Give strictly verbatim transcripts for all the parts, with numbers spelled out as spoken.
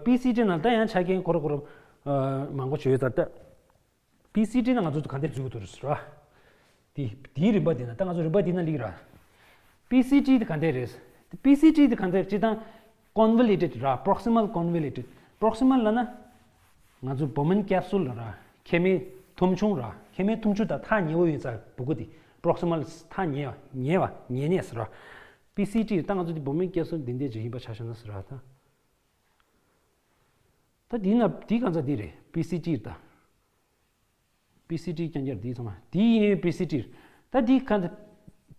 པི་སི་ཊི་ནང་ད་ཡང་ཆ་རྐྱེན་ཁོ་ར་ཁོ་ར་མང་པོ་བྱོས་ཡོད་ད་ལྟ། པི་སི་ཊི་ནང་ང་ཚོ་ག་འདྲས་འཛུལ་དགོས་རེད་ཟེར་བ། དེ་དེའི་རིམ་པ་དེ་ན་ད་ང་ཚོ་རིམ་པ་དེ་ན་ལིག་ར། པི་སི་ཊི་དེ་ག་འདྲས་རེད། པི་སི་ཊི་དེ་ག་འདྲས་སྤྱི་དང་convoluted ར་proximal convoluted proximal ལ་ན། ང་ཚོ་བོ་མན་ཀེབ་སུལ་ལ་ར་ཁེ་མེ་ཐུམ་ཆུང་ར་ཁེ་མེ་ཐུམ་ཆུང་དང་ཐག་ཉེ་བོ་ཡོད་ས་སྦུ་གུ་དེ་proximal ཐག་ཉེ་བ་ཉེ་བ་ཉེ་གནས་ཟེར་བ། པི་སི་ཊི་ད་ང་ཚོ་དེ་བོ་མན་ཀེབ་སུལ་འདི་འདྲས་ཅིག་ཡིན་པ་ཆ་བཞག་ན་ཟེར་བ་ད། ད་འདི་ན་འདི་གང་ཚ་འདི་རེད་པི་སི་ཊི་ད། པི་སི་ཊི་རྐྱང་རྐྱང་འདི་ཚང་མ་འདི་ཡིན་པི་སི་ཊི། ད་འདི་གང་ཚ་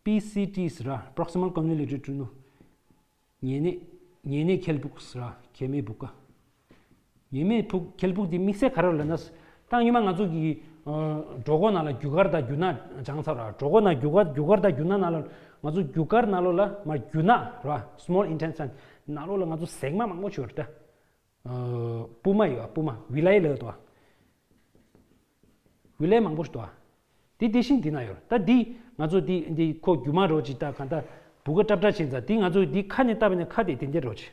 པི་སི་ཊི་ཟེར་ར་proximal convoluted to ཉེ་གནས་ཉེ་གནས་ཁེལ་སྦུག་ཟེར་ར་ཁེ་མེ་སྦུག་ག་ཉེ་མེ་ཕུག་ཁེལ་སྦུག་འདི་དམིགས་བསལ་ག་རེ་ལབ་ན། ད་སྔོན་མ་ང་ཚོ་གི་གྲོད་ཁོག་ནང་ལ་རྒྱུ་སྐར་དང་རྒྱུ་ནག་སྦྱངས་ཚར་ར་གྲོད་ཁོག་ནང་རྒྱུ་སྐར་རྒྱུ་སྐར་དང་རྒྱུ་ནག་ནང་ལ་ང་ཚོ་རྒྱུ་སྐར་ནང་ལོགས་ལ་མ་རྒྱུ་ནག་ར་small intestine ནང་ལོགས་ལ་ང་ཚོ་ཟེགས་མ་མང་པོ་ཞིག་ཡོད་རེད་ད། སྤུ་མ་ཡོད་སྤུ་མ་བི་ལའི་ལབ་འདུག་བ། བི་ལའི་མང་པོ་ཞིག་འདུག་བ། དེ་དེ་བཞིན་འདི་ན་ཡོད་རེད་ད་འདི་ང་ཚོ་འདི་འདི་ཁོ་རྒྱུ་མ་རོ་ཅིག་ད་གང་ལྟར་སྦུ་ག་ཀྲབ་ཀྲབ་བྱས་ཙང་འདི་ང་ཚོ་འདི་ཁ་ནས་བཏབ་ནས་ཁ་དེ་དེ་འདྲས་རོ་ཅིག་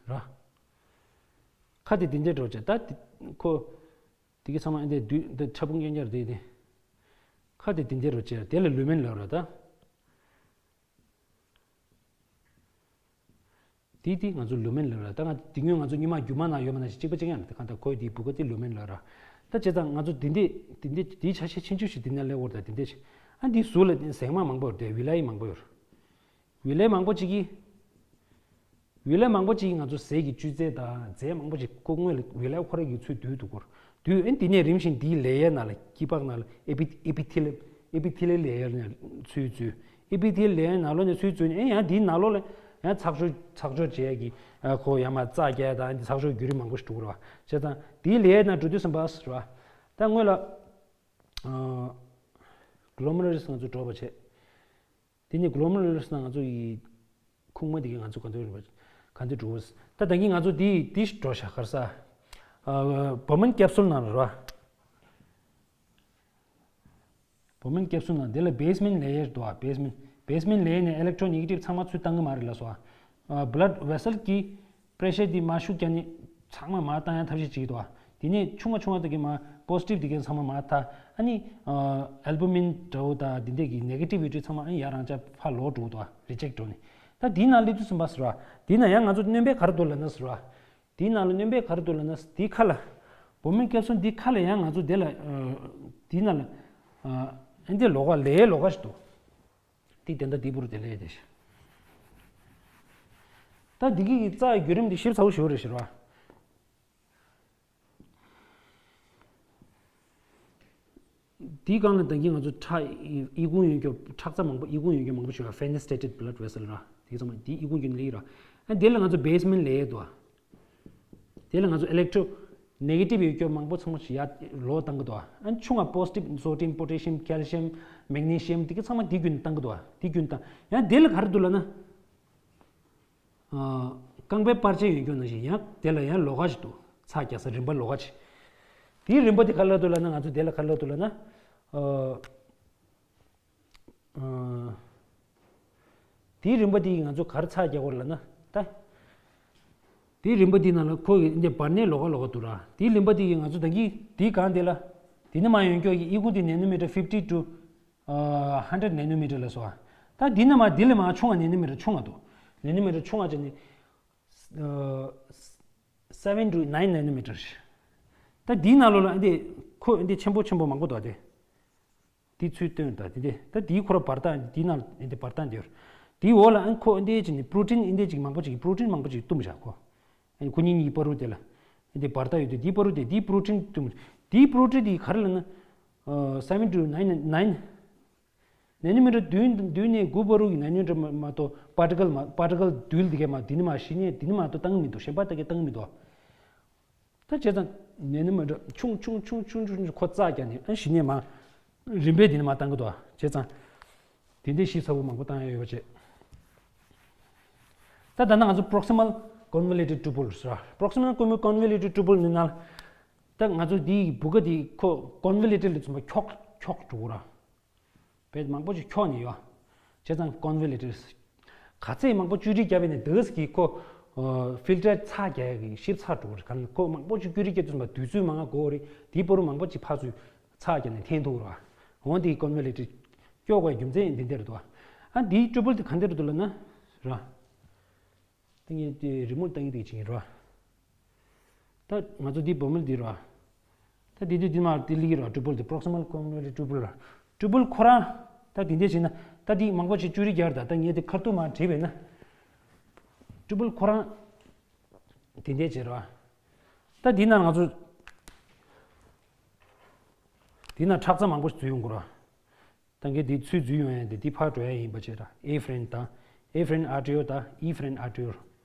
ར། ཁ་དེ་དེ་འདྲས་རོ་ཅིག་ད་འདི་ཁོ་དེ་གི་ཚང་མ་འདི་དུས་འདི་ཕྲ་ཕུང་རྐྱང་རྐྱང་རེད་དེ། ཁ་དེ་དེ་འདྲས་རོ་ཅིག་དེ་ལ་ལུ་མེན་ལབ་ར་ད། དེ་དེ་ང་ཚོ་ལུ་མེན་ལབ་ར་ད་ང་དེ་སྔོན་ང་ཚོ་སྔོན་མ་རྒྱུ་མ་ན་ཡོད་མ་ན་ཞིག་གཅིག་པ་གཅིག་ཡང་མི་འདུག་གང་ལྟར་ཁོའི་དེའི་སྦུ་ག་དེ་ལུ་མེན་ལབ་ར། ད་བྱས་ཙང་ང་ཚོ་དེ་འདྲས་དེ་འདྲས་དེའི་ཆ་ཤས་ཆུང་ཆུང་ཞིག་དེ་ནས་སླེབས་འོར་ད་དེ་འདྲས་ཞིག་ཨ་འདི་ཟུར་ལ་ཟེགས་མ་མང་པོ་ཡོད་དེ་བི་ལའི་མང་པོ་ཡོད། བི་ལའི་མང་པོ་ཅིག་གིས། བི་ལའི་མང་པོ་ཅིག་གིས་ང་ཚོ་ཟས་ཀྱི་བཅུད་རྫས་དང་རྫས་མང་པོ་ཅིག་ཁོ་སྔོན་ལ་བི་ལའི་ཁོ་ར་གི་ཚུར་བསྡུས་འདུག་གོ། དུས་ཨེ་འདི་ནས་རིམ་བཞིན་འདིའི་ལེ་ཡར་ནང་ལ་སྐྱི་པགས་ནང་ལ་ཨེ་པི་ཨེ་པི་ཐི་ལེ་ཨེ་པི་ཐི་ལེ་ལེ་ཡར་ནས་ཚུར་འཛུལ། ཨེ་པི་ཐི་ལེ་ལེ་ཡར་ནང་ལོགས་ནས་ཚུར་འཛུལ་ནས་ཨེ་ཡང་འདིའི་ནང་ལོགས་ལ་ཡང་ཚགས་ཚུད་ཚགས་ཚུད་བྱེད་ཡ་གི་ཨ་ཁོ་ཡང་མ་རྩ་རྒྱག་ཡ་དང་འདི་ཚགས་ཚུད་བརྒྱུད་རིམ་མང་པོ་ཞིག་འགྲོ་གི་རེད་བ། བྱས་ཙང་འདིའི་ལེ་ཡར་ནང་འགྲོ་དུས་ཙམ་པ་རེད་བ། ད་སྔོན་ལ་གློ་མེ་རུ་ལེ་ཊི་ང་ཚོ་འགྲོ་བ་བྱས། དེ་ནས་གློ་མེ་རུ་ལེ་ཊི་ནང་ང་ཚོ་ཡི་ཁུག་མ་དེ་གི་ང་ཚོ་ག་འདྲ་རེད་པ། ག་འདྲ་འགྲོ་གི། ད་ད་གིན་ང་ཚོ་དེ་དེ་འགྲོ་ཤག་ག་རེ་ཟ། བོ་མན་ཀེབ་སུལ་ནང་ལ་རེད་པ། བོ་མན་ཀེབ་སུལ་ནང་དེ་ལ་བེ་སི་མེན་ཊི་ལེ་ཡར་འདུག་བ། བེ་སི་མེན་ཊི་བེ་སི་མེན་ཊི་ལེ་ཡར་ནས་ཨི་ལེག་ཊོ་ནེ་གེ་ཊིབ་ཚང་མ་ཚུར་བཏང་གི་མ་རེད་ལབ་སོང་། བྷ་ལཌ་ཝེ་སལ་གི་པི་རེ་ཤར་དེ་མར་ཤུགས་རྒྱག་ནས་ཚང་མ་མར་བཏང་ཡ་ཐབས་ཤེས་བྱེད་ཀྱི་འདུག་བ། དེ་ནས་ཆུང་བ་ཆུང་བ་དེ་གའི་མར་པོ་སི་ཊིབ་དེ་གའི་ཚང་མ་མར་ཐལ། ཨ་ནི་ཨལ་བུ་མིན་འདྲ་བོ་དང་དེ་འདྲས་ཀྱི་ནེ་གེ་ཊིབ་ཡོད་དུས་ཚང་མ་ཨ་ནི་ཡར་རང་ཅག་ཕར་ལོག་འགྲོ་གི་འདུག་བ། རི་ཇེག་འགྲོ་ནས། ད་དེའི་ནང་སླེབས་དུས་ཙམ་པ་ཟེར་བ། དེའི་ནང་ཡང་ང་ཚོ་སྣོན་པ་ག་རེ་འདུག་ལབ་ན་ཟེར་བ། དེའི་ནང་ལ་སྣོན་པ་ག་རེ་འདུག་ལབ་ན་དེའི་ཁ་ལ། བོ་མན་ཀེབ་སུལ་དེའི་ཁ་ལ་ཡང་ང་ཚོ་དེ་ལ། དེའི་ནང་ལ། ཨ་འདི་ལོགས་ཀ་ལེ་ཡར་ལོགས་ཀ་ཞིག་འདུག་དེ་དེ་འདྲ་དེ་བུར་དེ་ལས་དེ་ཤི། ད་འདི་གི་རྩ་བརྒྱུད་རིམ་འདི་ཞིབ་ཚགས་པོ་ཞིག་རེད་ཟེར་བ། དེའི་སྒང་ལ་ད་གིན་ང་ཚོ་ཁྲག་ཨི་ཁུང་ཡོད་རྒྱུ་ཁྲག་རྩ་མང་པོ་ཨི་ཁུང་ཡོད་རྒྱུ་མང་པོ་ཞིག་ཡོད། ཕེ་ནི་སི་ཊེ་ཊིཌ་བྷ་ལཌ་ཝེ་སལ་ར་དེ་ཚང་མ་དེ་ཨི་ཁུང་རྒྱུད་ལས་ར། ཨ་དེ་ལ་ང་ཚོ་བེ་སི་མེན་ཊི་ལེ་ཡར་འདུག་ཨ། དེ་ལ་ང་ཚོ་ཨི་ལེག་ཊོ་ནེ་གེ་ཊིབ་ཡོད་རྒྱུ་མང་པོ་ཚང་མ་ཞིག་ཡར་ལོག་བཏང་གི་འདུག་ཨ། ཨ་ཆུང་བ་པོ་སི་ཊིབ་སོ་ཌི་ཡམ་པོ་ཊེ་ཤི་ཡམ་ཀལ་ཤི་ཡམ་མེག་ནེ་ཤི་ཡམ་དེ་ག་ཚང་མ་དེ་བརྒྱུད་ནས་བཏང་གི་འདུག་ཨ། དེ་བརྒྱུད་ནས་བཏང་ཡང་དེ་ལ་ག་རེ་འདུག་ལབ་ན། རྐང་པའི་པར་ཆས་ཡོད་རྒྱུ་ནང་བཞིན་ཡང་དེ་ལ་ཡང་ལོགས་ཀ་ཞིག་འདུག་ཚ་རྒྱག་ས་རིམ་པ་ལོགས་ཀ་ཞིག་དེའི་རིམ་པ་དེ་ག་ལ་འདུག་ལབ་ན་ང་ཚོ་དེ་ལ་ག་ལ་འདུག་ལབ་ན། དེའི་རིམ་པ་དེ་ཡིས་ང་ཚོ་ག་རེ་ཚ་རྒྱག་དགོས་ལབ་ན་ད། དེའི་རིམ་པ་དེའི་ནང་ལ་ཁོ་ཡི་འདི་བར་ནས་ལོགས་ཀ་ལོགས་ཀ་འདུག་ར། དེའི་རིམ་པ་དེ་ཡིས་ང་ཚོ་ད་གིན་དེའི་སྒང་དེ་ལ། དེ་ནས་མར་ཡོང་རྒྱུ་ཡི་ཨི་ཁུང་དེ་ནེ་ནོ་མི་ཊར་ཕིབ་ཊི་ཊུ་ཧན་ཌེ་རེཌ་ནེ་ནོ་མི་ཊར་ལ་སོང་། ད་འདི་ནས་མར་འདི་ལས་མར་ཆུང་བ་ནེ་ནོ་མི་ཊར་ཆུང་བ་འདུག་ནེ་ནོ་མི་ཊར་ཆུང་བ་བྱས་ནས་seven to nine nanometer ཞིག་ད་འདིའི་ནང་ལོགས་ལ་འདི་ཁོ་འདི་ཆེན་པོ་ཆེན་པོ་མང་པོ་འདུག་སྟེ། འདི་ཚུར་བཏོན་ད་འདི་འདི་ད་འདིའི་ཁོ་ར་བར་ཐག་འདིའི་ནང་འདི་བར་ཐག་འདི་ཡོད། འདིའི་འོག་ལ་ཨ་ཁོ་འདི་ཅིག་ནི་པྲོ་ཊིན་འདི་འདི་ཅིག་མང་པོ་ཅིག་པྲོ་ཊིན་མང་པོ་ཅིག་བཏུམས་བཞག་ཁོ། ཨ་ཁོ་གཉིས་གཉིས་བར་དུ་དེ་ལ་འདི་བར་ཐག་ཡོད་དེ་འདིའི་བར་དུ་དེ་འདིའི་པྲོ་ཊིན་བཏུམས། འདིའི་པྲོ་ཊིན་འདི་ག་རེ་ལབ་ན། seven to nine nine ནེ་ནོ་མི་ཊར་བདུན་བདུན་ནས་དགུ་བར་དུ་གི་ནེ་ནོ་མི་ཊར་མ་མ་གཏོགས་པར་ཊི་ཀལ་མ་པར་ཊི་ཀལ་རྡུལ་འདི་གས་མ་འདི་ནི་མ་གཞི་ནས་འདི་ནི་མ་གཏོགས་བཏང་གི་མི་འདུག་གཞན་པ་ད་གས་བཏང་གི་མི་འདུག་ད་བྱས་ཙང་ནེ་ནོ་མི་ཊར་ཆུང་ཆུང་ཆུང་ཆུང་ཆུང་ཆུང་ཁོ་རྩ་རྒྱག་ནས་ཨ་གཞི་ནས་མ་རིམ་པས་འདི་ནི་མ་བཏང་གི་འདུག་བྱས་ཙང་དེ་འདྲའི་ཞིབ་ཚགས་པོ་མང་པོ་བཏང་ཡ་ཡོད་པ་བྱས། ད་ད་ལྟ་ང་ཚོ་པྲོག་སི་མལ་ཀོན་ཝོ་ལུ་ཊེཌ་ཊུ་པུལ་ཟེར་བ། པྲོག་སི་མལ་ཀོན་ཝོ་ལུ་ཊེཌ་ཊུ་པུལ་ནི་ནང་ད་ང་ཚོ་འདིའི་སྦུ་ག་འདི་ཁོ་ཀོན་ཝོ་ལུ་ཊེཌ་ལ་མཚོན་པ་འཁྱོག་འཁྱོག་འགྲོ་གི་ར། བས་མང་པོ་ཞིག་འཁྱོག་ནས་ཡོད། བྱས་ཙང་ཀོན་ཝོ་ལུ་ཊེཌ། ག་ཚད་མང་པོ་བཅོས་སྒྲིག་བརྒྱབ་པ་ཡིན་ན་དེ་ག་ཙམ་གྱིས་ཁོ་ ཕིལ་ཊར་ཚགས་རྒྱག་ཡག་གི་ཤེབ་ཚགས་འགྲོ་གི་རེད། གང་ཁོ་མང་པོ་ཅིག་ཀུ་རེ་སྐྱེ་དུས་ཙམ་པ་དུས་ཚོད་མང་ང་འགོར་གི་རེད། དེའི་བར་དུ་མང་པོ་ཅིག་ཕར་ཚུར་ཚགས་རྒྱག་ནས་འཐེན་ཐུབ་ར། འོ་དེ་ཀོན་ཝེ་ལེ་ཊི་སྐྱོ་དགོས་རྒྱུ་མཚན་འདི་འདིར་འདུག་ཨ་འདིའི་ཊི་ཡུ་བེལ་དེ་ག་འདིར་འདུག་ལབ་ན་ར། ད་ངས་དེ་རི་མོ་བལྟ་གི་འདུག་ཅིང་ར། ད་ང་ཚོ་འདི་བོ་མིལ་འདི་ར། ད་འདི་འདི་འདི་མ་འདི་ལི་ར། ཊི་ཡུ་བེལ་འདི་པྲོག་སི་མལ་ཀོན་ཝེ་ལེ་ཊི་ཊི་ཡུ་བེལ་ར། ཊི་ཡུ་བེལ་ཁོ་རང་ད་འདི་འདྲ་བྱས་ན་ད་འདི་མང་པོ་ཞིག་ཅུ་རི་རྒྱག་ད། ད་ངས་དེ་ཁ་ཐུག་མ་བྲིས་པས་ན། ཊི་ཡུ་བེལ་ཁོ་རང་འདི་འདྲ་བྱས་ར། ད་འདི་ན་ང་ཚོ་འདི་ན་ཁྲག་རྩ་མང་པོ་ཞིག་འཛུལ་ཡོང་གི་ར། ད་གིན་འདི་ཚུར་འཛུལ་ཡོང་ཡ་འདི་འདི་ཕར་འགྲོ་ཡ་ཡིན་པ་བྱས་ར། ཨེ་ཕི་རེན་དང་ཨེ་ཕི་རེན་ཨར་ཊི་ཡུལ་དང་ཨི་ཕི་རེན་ཨར་ཊི་ཡུལ།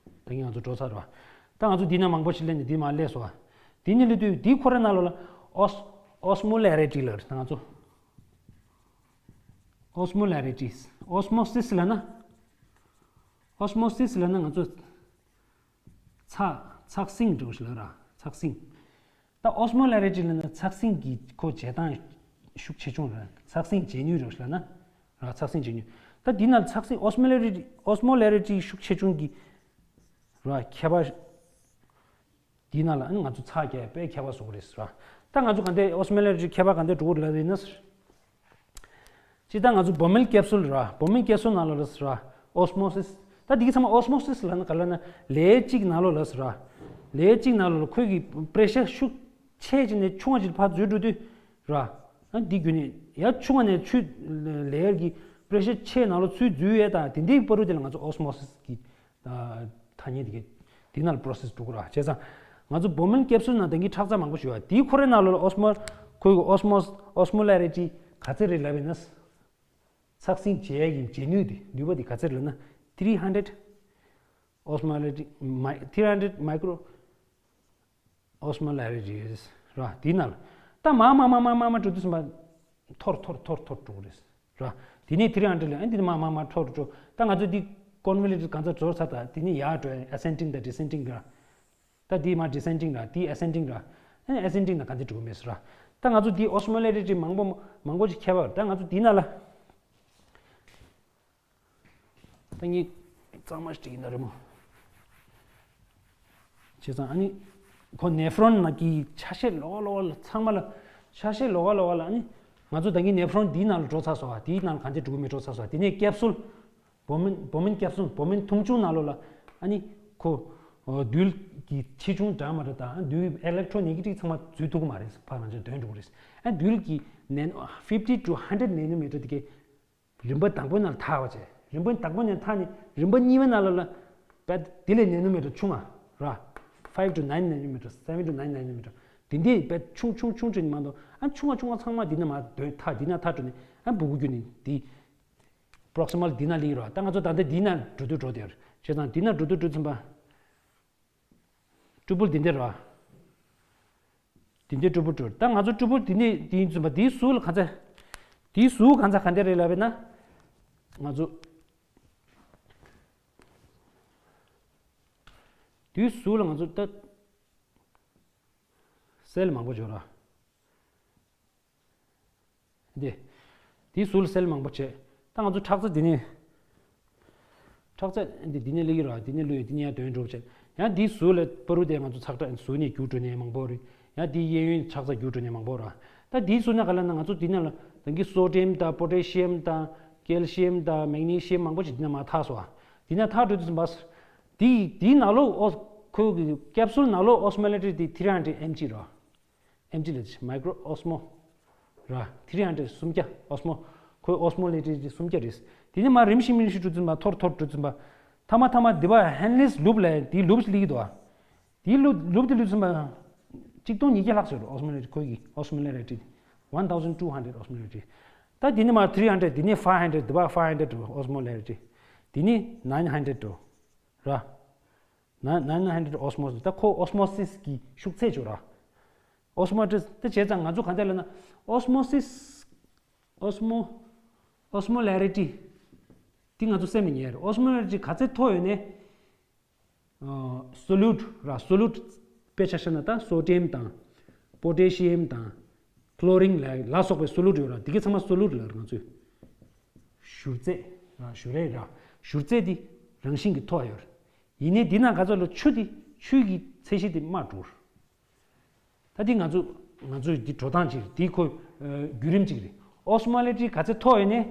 ད་གིན་ང་ཚོ་འགྲོ་ཚར་ར། ད་ང་ཚོ་འདི་ན་མང་པོ་ཞིག་སླེབས་ནས་འདི་མར་སླེབས་སོང་བ། འདི་ནས་སླེབས་དུས་འདི་ཁོ་ར་ནང་ལོགས་ལ་ཨོ་སི་ཨོ་སི་མོ་ལེ་རི་ཊི་ལབ་རེད། ད་ང་ཚོ་ཨོ་སི་མོ་ལེ་རི་ཊི། ཨོ་སི་མོ་སིས་ལབ་ན། ཨོ་སི་མོ་སིས་ལབ་ན་ང་ཚོ་ཚགས་ཚགས་སྲིང་འགྲོ་ཞིག་ལབ་ར། ཚགས་སྲིང་། ད་ཨོ་སི་མོ་ལེ་རི་ཊི་ལབ་ན་ཚགས་སྲིང་གི་ཁོ་བྱེད་སྟངས་ཤུགས་ཆེ་ཆུང་རེད། ཚགས་སྲིང་བྱེད་ནུས་རེད་ལབ་ན་ར། ཚགས་སྲིང་བྱེད་ནུས། ད་འདི་ན་ཚགས་སྲིང་ཨོ་སི་མོ་ལེ་རི་ཊི་ཨོ་སི་མོ་ལེ་རི་ཊི་ཤུགས་ཆེ་ཆུང་གི་ར་ཁྱད་པར། འདི་ན་ལ་ཨ་ནི་ང་ཚོ་ཚགས་རྒྱག་དཔེ་ཁྱད་པར་བཟོ་གི་རེད་ར། ད་ང་ཚོ་ག་འདྲ་ཨོ་སི་མོ་ལེ་རི་ཊི་ཁྱད་པར་ག་འདྲ་འགྲོ་གི་རེད་ལབ་ཡིན་ན། སྤྱིར་བཏང་ང་ཚོ་བོ་མིལ་ཀེབ་སུལ་ར། བོ་མིལ་ཀེབ་སུལ་ནང་ལོགས་ལ་ར། ཨོ་སི་མོ་སིས། ད་འདི་གི་ཚང་མ་ཨོ་སི་མོ་སིས་ལབ་ན་ག་ལབ་ན་ལེ་ཡར་གཅིག་ནང་ལོགས་ལ་ར། ལེ་ཡར་གཅིག་ནང་ལོགས་ལ་ཁོའི་གི་པེ་རེ་ཤར་ཤུགས་ཆེ་ཅིག་ནས་ཆུང་བ་ཅིག་ཕར་འཛུལ་འགྲོ་དུས་ར། ཨ་འདི་བརྒྱུད་ནས་ཡར་ཆུང་བ་ནས་ཆུ་ལེ་ཡར་གི་པེ་རེ་ཤར་ཆེ་ནང་ལོགས་ཚུར་འཛུལ་ཡས་དང་དེ་འདྲའི་བར་དུ་དེ་ལ་ང་ཚོ་ཨོ་སི་མོ་སིས་གི་ཐ་སྙད་དེ་གའི་དེ་ནང་ལ་པོ་རོ་སེ་སི་འགྲོ་གི་ར། བྱས་ཙང་ང་ཚོ་བོ་མིལ་ཀེབ་སུལ་ནང་དེང་གི་ཁྲག་རྩ་མང་པོ་ཞིག་ཡོད་པ་དེའི་ཁོ་རའི་ནང་ལོགས་ལ་ཨོ་སི་མོ་ཁོའི་ཨོ་སི་མོ་ཨོ་སི་མོ་ལེ་རི་ཊི་ག་ཚད་རེད་ལབ་ཡིན་ན། ཚགས་སྲིང་བྱེད་ཡས་ཀྱི་བྱེད་ནུས་དེ་ནུས་པ་དེ་ག་ཚད་རེད་ལབ་ན་ཐི་རི་ཧན་ཌེ་ཌི་ཨོ་སི་མོ་ལེ་རི་ཊི་མའི་ཐི་རི་ཧན་ཌེ་ཌི་མའི་ཀྲོ་ཨོ་སི་མོ་ལེ་རི་ཊི་རེད་ར། དེའི་ནང་ལ་ད་མར་མར་མར་མར་མར་མར་འགྲོ་དུས་ཙམ་པ་མཐོ་རུ་མཐོ་རུ་མཐོ་རུ་མཐོ་རུ་འགྲོ་གི་རེད་ར། དེ་ནས་ཐི་རི་ཧན་ཌེ་ཌི་ལ་ཨ་འདི་ནས་མར་མར་མར་མཐོ་རུ་འགྲོ། ད་ང་ཚོ་འདི་ཀོན་ཝེ་ལེ་ཊི་གང་ཚ་འབྱོར་ཚར། ད་དེ་ནས་ཡར་འགྲོ་ཨེ་སེན་ཌིང་དང་ཌི་སེན་ཌིང་ར། ད་འདི་མར་ཌི་སེན་ཌིང་ར། འདི་ཨེ་སེན་ཌིང་ར། ཨ་ནི་ཨེ་སེན་ཌིང་ན་ག་འདི་འགྲོ་གི་མེད་ཟེར་ར། ད་ང་ཚོ་འདི་ཨོ་སི་མོ་ལེ་རི་ཊི་མང་པོ་མང་པོ་ཅིག་ཁྱད་པར། ད་ང་ཚོ་འདི་ན་ལ། ད་ངས་གཙང་མ་ཞིག་ཡིན་ན་རེད་མོ། བྱས་ཙང་ཨ་ནི་ཁོ་ནེ་ཕྲོན་ནང་གི་ཆ་ཤས་ལོགས་ལོགས་ལ་ཚང་མ་ལ་ཆ་ཤས་ལོགས་ལོགས་ལ་ཨ་ནི་ང་ཚོ་ད་གིན་ནེ་ཕྲོན་འདིའི་ནང་ལ་འགྲོ་ཚར་སོང་བ། དེའི་ནང་ལ་གང་ཚེ་འགྲོ་གི་མེད་འགྲོ་ཚར་སོང་བ། དེ་ནས་ཀེབ་སུལ་བོ་མིན་བོ་མིན་ཀེབ་སུལ་བོ་མིན་འཐུང་ཆུ་ནང་ལོགས་ལ་ཨ་ནི་ཁོ་རྡུལ་གྱི་ཆེ་ཆུང་འདྲ་མི་འདྲ་དང་རྡུལ་ཨི་ལེག་ཊོ་ནེ་གེ་ཊིབ་ཚང་མ་འཛུལ་ཐུབ་ཀྱི་མ་རེད། ཕར་ང་ཚོས་འདོན་འགྲོ་གི་རེད། ཨ་རྡུལ་གྱི་ནེ་ནོ་ཕིབ་ཊི་ཊུ་ཧན་ཌེ་ཌི་ནེ་ནོ་མི་ཊར་དེ་གའི་རིམ་པ་དང་པོའི་ནང་ལ་ཐག་པ་བྱས། རིམ་པ་དང་པོའི་ནང་ཐག་ནས་རིམ་པ་གཉིས་པའི་ནང་ལ་ལ་བད་དེ་ལས་ནེ་ནོ་མི་ཊར་ཆུང་བ་ར། five to nine nanometer, seven to nine nanometer དེ་འདྲའི་བད་ཆུང་ཆུང་ཆུང་ཆུང་མ་གཏོགས་ཨ་ཆུང་བ་ཆུང་བ་ཚང་མ་འདི་ན་མ་འདོན་ཐག་འདི་ན་ཐག་འགྲོ་ནས་ཨ་སྦུ་གུ་བརྒྱུད་ནས་འདི་པྲོག་སི་མལ་འདི་ན་ལི་ར། ད་ང་ཚོ་ད་ལྟ་འདི་ན་འགྲོ་དུས་འགྲོ་དེ་ར། བྱས་ཙང་འདི་ན་འགྲོ་དུས་འགྲོ་ཚུན་པ། ཊུ་པུལ་འདི་འདྲ་ར། འདི་འདྲའི་ཊུ་པུལ་འགྲོ། ད་ང་ཚོ་ཊུ་པུལ་འདི་ནས་འདི་ཡིན་ཚུན་པ་འདིའི་ཟུར་ལ་ག་ཚད། འདིའི་ཟུར་ག་ཚད་ག་འདྲ་རེད་ལབ་པས་ན། ང་ཚོ་འདིའི་ཟུར་ལ་ང་ཚོ་ད་སེལ་མང་པོ་འབྱོར་ར། འདི། དེའི་ཟུར་ལ་སེལ་མང་པོ་བྱས། ད་ང་ཚོ་ཁྲག་རྩ་འདི་ནས། ཁྲག་རྩ་འདི་འདི་ནས་སླེབས་ཀྱི་རེད་བ། འདི་ནས་སླེབས་ཡོད། འདི་ནས་ཡར་འདོན་འགྲོ་བྱས། ཡང་འདིའི་ཟུར་ལ་བར་དུ་དེ་ང་ཚོ་ཚགས་ཁྲག་ཟུར་ནས་རྒྱུག་འགྲོ་ནས་མང་པོ་རེད། ཡང་འདིའི་གཡས་གཡོན་ཚགས་རྩ་རྒྱུག་འགྲོ་ནས་མང་པོ་རེད། ད་འདིའི་ཟུར་ན་ག་ལ་ན་ང་ཚོ་འདི་ན་ལ་ད་གི་སོ་ཌི་ཡམ་དང་པོ་ཊེ་ཤི་ཡམ་དང་ཀེལ་ཤི་ཡམ་དང་མེག་ནེ་ཤི་ཡམ་མང་པོ་ཞིག་འདི་ན་མར་ཐག་སོང་བ། འདི་ན་ཐག་འགྲོ་དུས་ཙམ་པ། འདི་འདིའི་ནང་ལོགས་ཨོ་ཁོའི་ཀེབ་སུལ་ནང་ལོགས་ཨོ་སི་མོ་ལེ་ཊི་འདི་ཐི་རི་ཧན་ཌེ་ཌི་ཨེམ་ཇི་རེད་བ། ཨེམ་ཇི་ལས་མའི་ཀྲོ་ཨོ་སི་མོ་ར། ཐི་རི་ཧན་ཌེ་ཌི་སུམ་བརྒྱ་ཨོ་སི་མོ། ཁོའི་ཨོ་སི་མོ་ལེ་ཊི་ཌི་སུམ་བརྒྱ་རེད། དེ་ནས་མར་རིམ་བཞིན་རིམ་བཞིན་འགྲོ་ཙམ་པ་མཐོ་རུ་མཐོ་རུ་འགྲོ་ཙམ་པ། ཐ་མ་ཐ་མ་འདི་བ་ཧན་ལིས་ལུབ་ལས་དེའི་ལུབ་ཅིག་སླེབས་ཀྱི་འདུག་ཨ། དེའི་ལུབ་ལུབ་དེ་སླེབས་ཙམ་པ། གཅིག་སྟོང་ཉིས་བརྒྱ་ལྷག་ཙམ་རེད་ཨོ་སི་མོ་ལེ་ཊི་ཁོའི་གི་ཨོ་སི་མོ་ལེ་ཊི་ཝན་ཐའུ་ཟན་ཊུ་ཧན་ཌེ་ཌི་ཨོ་སི་མོ་ལེ་ཊི། ད་དེ་ནས་མར་ཐི་རི་ཧན་ཌེ་ཌི་དེ་ནས་ཕའི་ཧན་ཌེ་ཌི་འདི་བ་ཕའི་ཧན་ཌེ་ཌི་ཨོ་སི་མོ་ལེ་ཊི། དེ་ནས་ནའིན་ཧན་ཌེ་ཌི་ར། ན་ན་ན་ཧན་ཌེ་ཌི་ཨོ་སི་མོ་སི་སི། ད་ཁོ་ཨོ་སི་མོ་སིས་ཀྱི་ཤུགས་ཚད་ཅིག་ར། ཨོ་སི་མོ་སི་སི་ད་བྱས་ཙང་ང་ཚོ་ག་འདྲ་ལབ་ན་ཨོ་སི་མོ་སིས། ཨོ་སི་མོ། ཨོ་སི་མོ་ལེ་རི་ཊི་འདི་ང་ཚོ་སེམས་ལ་ངེས་རེད། ཨོ་སི་མོ་ལེ་རི་ཊི་ག་ཚད་མཐོ་ཡོད་ནས། སོ་ལུ་ཌི་ར། སོ་ལུ་ཌི་དཔེ་ཆ་བཞག་ན་ད་སོ་ཌི་ཡམ་དང་། པོ་ཊེ་ཤི་ཡམ་དང་། ཁློ་རིན་ལ་ལ་སོགས་པའི་སོ་ལུ་ཌི་ཡོད་ར། འདི་ག་ཚང་མ་སོ་ལུ་ཌི་ལབ་ར་ང་ཚོས། བཞུར་རྫས་ར། བཞུར་རས་ར། བཞུར་རྫས་འདི་རང་བཞིན་གྱིས་མཐོ་བ་ཡོད་རེད། ཡིན་ནའི་འདི་ནང་ག་ཚོད་ལ་ཆུ་འདི་ཆུ་གི་ཚད་གཞི་འདི་དམའ་འགྲོ། ད་འདི་ང་ཚོ་ང་ཚོའི་འདི་འགྲོ་སྟངས་གཅིག་རེད། འདི་ཁོ་བརྒྱུད་རིམ་གཅིག་རེད། ཨོ་སི་མོ་ལེ་ཊི་ག་ཚད་མཐོ་ཡོད་ནའི་